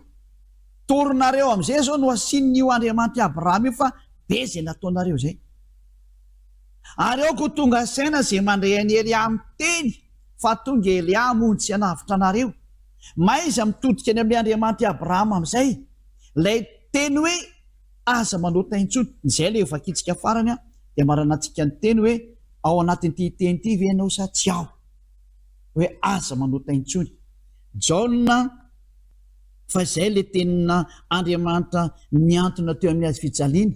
Torinareo amin'izay izao no asian'io Andriamanitr'i Abrahama io fa be izay nataonareo izay. Ary aoka ho tonga saina izay mandre an'i Elia miteny fa tonga Elia hamonjy sy hanavotra anareo. Mahaiza mitodika any amin'ilay Andriamanitr'i Abrahama amin'izay. Ilay teny hoe aza manota intsony, izay ilay hovakintsika farany an, dia amaranantsika ny teny hoe ao anatin'ity teny ity ve ianao sa tsy ao? Hoe aza manota intsony. Jaona fa izay ilay tenin' Andriamanitra nihantona teo amin'ny hazo fijaliana,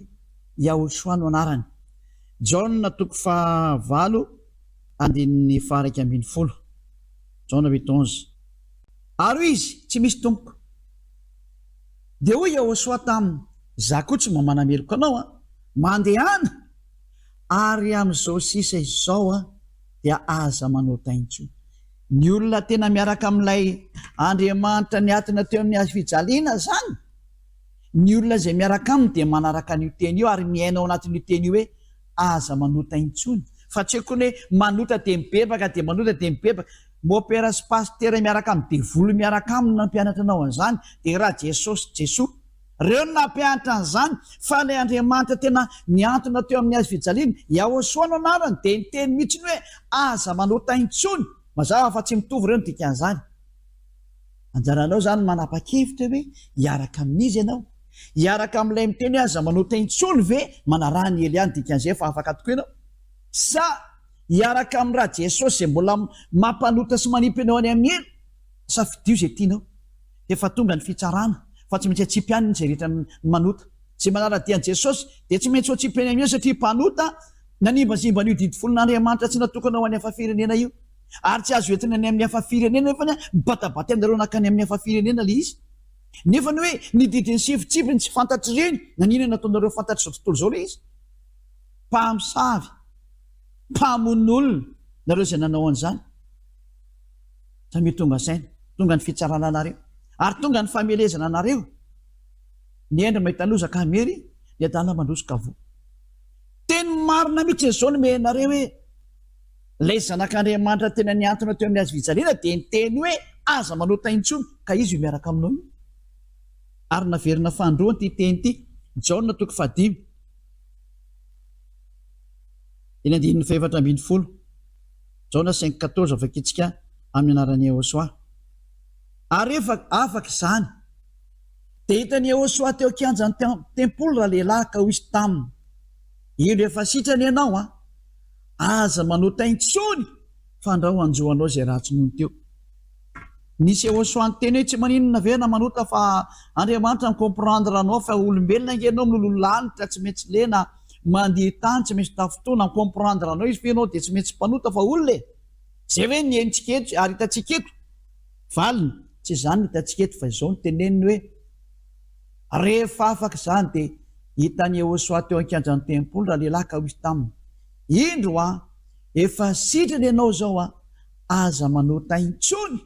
Yahoshua no anarany. Jaona toko fahavalo andininy faha-11. Jaona huit onze. Ary hoy izy, Tsy misy tompoko. Dia hoy Yahoshuah taminy, Izaho koa tsy mba manameloka anao an! Mandehana, ary amin'izao sisa izao an, dia aza manota intsony. Ny olona tena miaraka amin'ilay Andriamanitra niatona teo amin'ny hazo fijaliana izany, ny olona izay miaraka aminy dia manaraka an'io teny io ary miaina ao anatin'io teny io hoe aza manota intsony. Fa tsy haiko ny hoe manota dia mibebaka dia manota dia mibebaka. Mopera sy pasitera miaraka amin'ny devoly miaraka aminy nampianatra anao an'izany dia ra Jesosy Jesoa. Reo no nampianatra an'izany fa ilay Andriamanitra tena nihantona teo amin'ny hazo fijaliana, Yahosoa no anarany, dia niteny mihitsy ny hoe aza manota intsony. Mazava fa tsy mitovy ireo ny dikan'izany. Anjaranao izany manapa-kevitra hoe hiaraka amin'iza ianao. Hiaraka amin'ilay miteny hoe aza manota intsony ve manaraha an'i Elia ny dikan'izay fa afaka tokoa ianao? Sa hiaraka amin'i Rajesosy izay mbola mampanota sy manipy anao any amin'ny helo? Safidio izay tianao. Efa tonga ny fitsarana fa tsy maintsy atsipy any izay rehetra manota. Izay manara-dia an'i Jesosy dia tsy maintsy ho atsipy any amin'ny helo satria mpanota nanimbazimba an'io didy folon'Andriamanitra tsy natokana ho an'ny hafa firenena io. Ary tsy azo entina any amin'ny hafa firenena nefa mibatabata anareo nankany amin'ny hafa firenena ilay izy. Nefa ny hoe ny didin'ny sy fitsipiny tsy fantatr'ireny, naninona nataonareo fantatr'izao tontolo izao ilay izy? Mpamosavy, mpamono olona nareo izay nanao an'izany. Samia tonga saina, tonga ny fitsarana anareo, ary tonga ny famelezana anareo. Ny hendry mahita loza ka hamery, ny adala mandroso ka voa. Teny marina mihitsy izao no omenareo hoe ilay zanak'Andriamanitra tena nihantona teo amin'ny hazo fijaliana dia niteny hoe aza manota intsony ka izy io miaraka aminao io. Ary naverina fanindroany ity teny ity, Jaona toko fahadimy, eny andininy fahefatra ambin'ny folo, Jaona 5:14 vakintsika amin'ny anaran'i Yehosua. Ary rehefa afaka izany, dia hitan'i Yehosua teo an-kianjan'ny tempoly ralehilahy ka hoy izy taminy, Indro efa sitrana ianao an! Aza manota intsony fandrao hanjo anao izay ratsy nony teo. Nisy Yehosua niteny hoe tsy maninona ve na manota fa Andriamanitra mi-comprendre anao fa olombelona ange ianao miloloha lanitra tsy maintsy lena, mandia tany tsy maintsy tafintohina, mi-comprendre anao izy fa ianao dia tsy maintsy mpanota fa olona e! Izay ve ny henontsika eto ary hitantsika eto? Valiny, tsy izany no hitantsika eto fa izao no teneniny hoe rehefa afaka izany dia hitan'i Yehosua teo an-kianjan'ny tempoly ralehilahy ka hoy izy taminy, Indro an, efa sitrana ianao izao an, aza manota intsony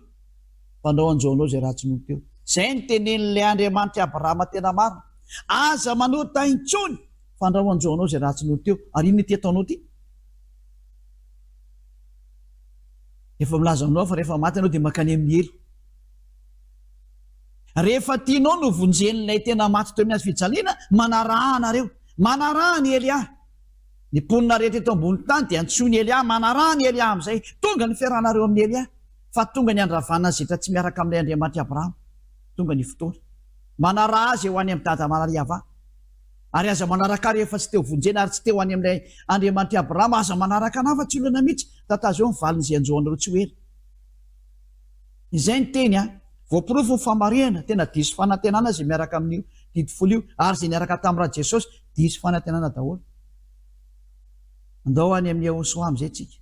fa ndao hanjo anao izay ratsy nony teo. Izay no tenenin'ilay Andriamanitr'i Abrahama tena marina, aza manota intsony fa ndrao hanjo anao izay ratsy nony teo. Ary inona ity ataonao ity? Efa milaza aminao aho fa rehefa maty ianao dia mankany amin'ny helo. Rehefa tianao no vonjen'ilay tena maty teo amin'ny hazo fijaliana, manaraha anareo. Manaraha an'i Elia. Ny mponina rehetra eto ambony tany dia antsoin'i Elia, manaraha an'i Elia amin'izay. Tonga ny fiarahanareo amin'i Elia, fa tonga ny handravana ny zetra tsy miaraka amin'ilay Andriamanitr'i Abrahama. Tonga ny fotoana. Manaraha azy eo any amin'i Dada Malariava. Ary aza manaraka ahy rehefa tsy te ho vonjena ary tsy te ho any amin'ilay Andriamanitr'i Abrahama. Aza manaraka anà fa tsy olana mihitsy. Tatazo eo ny valin'izay hanjo anareo tsy ho ela. Izay ny teny an! Voaporofo ny famarihana, tena diso fanantenana izay miaraka amin'io didy folo io, ary izay niaraka tamin'i Rajesosy, diso fanantenana daholo. Andao any amin'i Yehosua amin'izay tsika.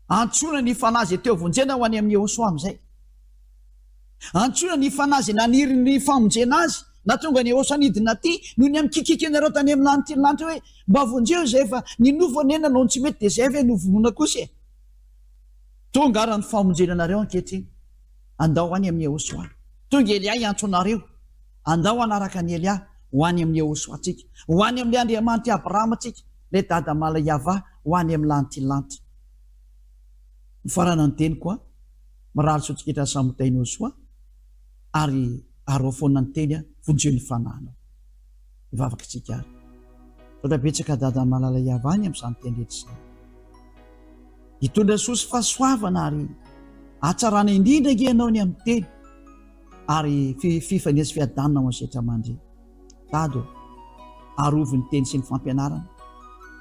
Antsoina ny fanahy izay teo vonjena ho any amin'i Yehosua amin'izay. Antsoina ny fanahy izay naniry ny famonjena azy, nahatonga an'i Yehosua nidina aty, noho ny amin'ny kikikinareo tany amin'ny lanitra lanitra hoe, mba vonjeo izay fa ny nofo anie nanao ny tsy mety dia izay ve no vonoina kosa e? Tonga ara ny famonjena anareo ankehitriny. Andao any amin'i Yehosua. Tonga Elia hiantso anareo. Andao hanaraka an'i Elia. Ho any amin'i Yehosua tsika. Ho any amin'ilay Andriamanitr'i Abrahama tsika, ilay Dada Mala Yavah, ho any amin'ny lantilanty. Mifarana ny teniko an. Mirary soa tsika samy ho tahin'i Yehosua, ary araho foana ny teny an, vonjeo ny fanahinao. Hivavaka isika ary. Misaotra betsaka Dada Malala Yavah ny amin'izany teny rehetra izany. Hitondra soa sy fahasoavana ary hatsarana indrindra ange ianao ny amin'ny teny ary fifaliana sy fiadanana ho an'ny setra mandre. Dada ô, arovy ny teny sy ny fampianarana.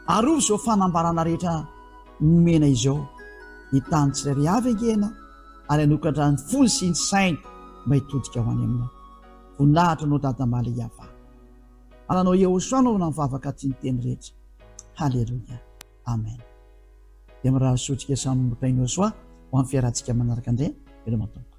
Arovy izao fanambarana rehetra nomena izao. Hitany tsirairay avy ange ianao ary hanokatra ny fony sy ny sainy mba hitodika ho any aminao. Voninahitra anao Dada Malala Yavah. Ananao Yehosua no navavaka aty ny teny rehetra. Haleloia. Amen. Dia mirary soa antsika samy ho tahin'i Yehosua ho amin'ny fiarahantsika manaraka indray. Veloma Tompo.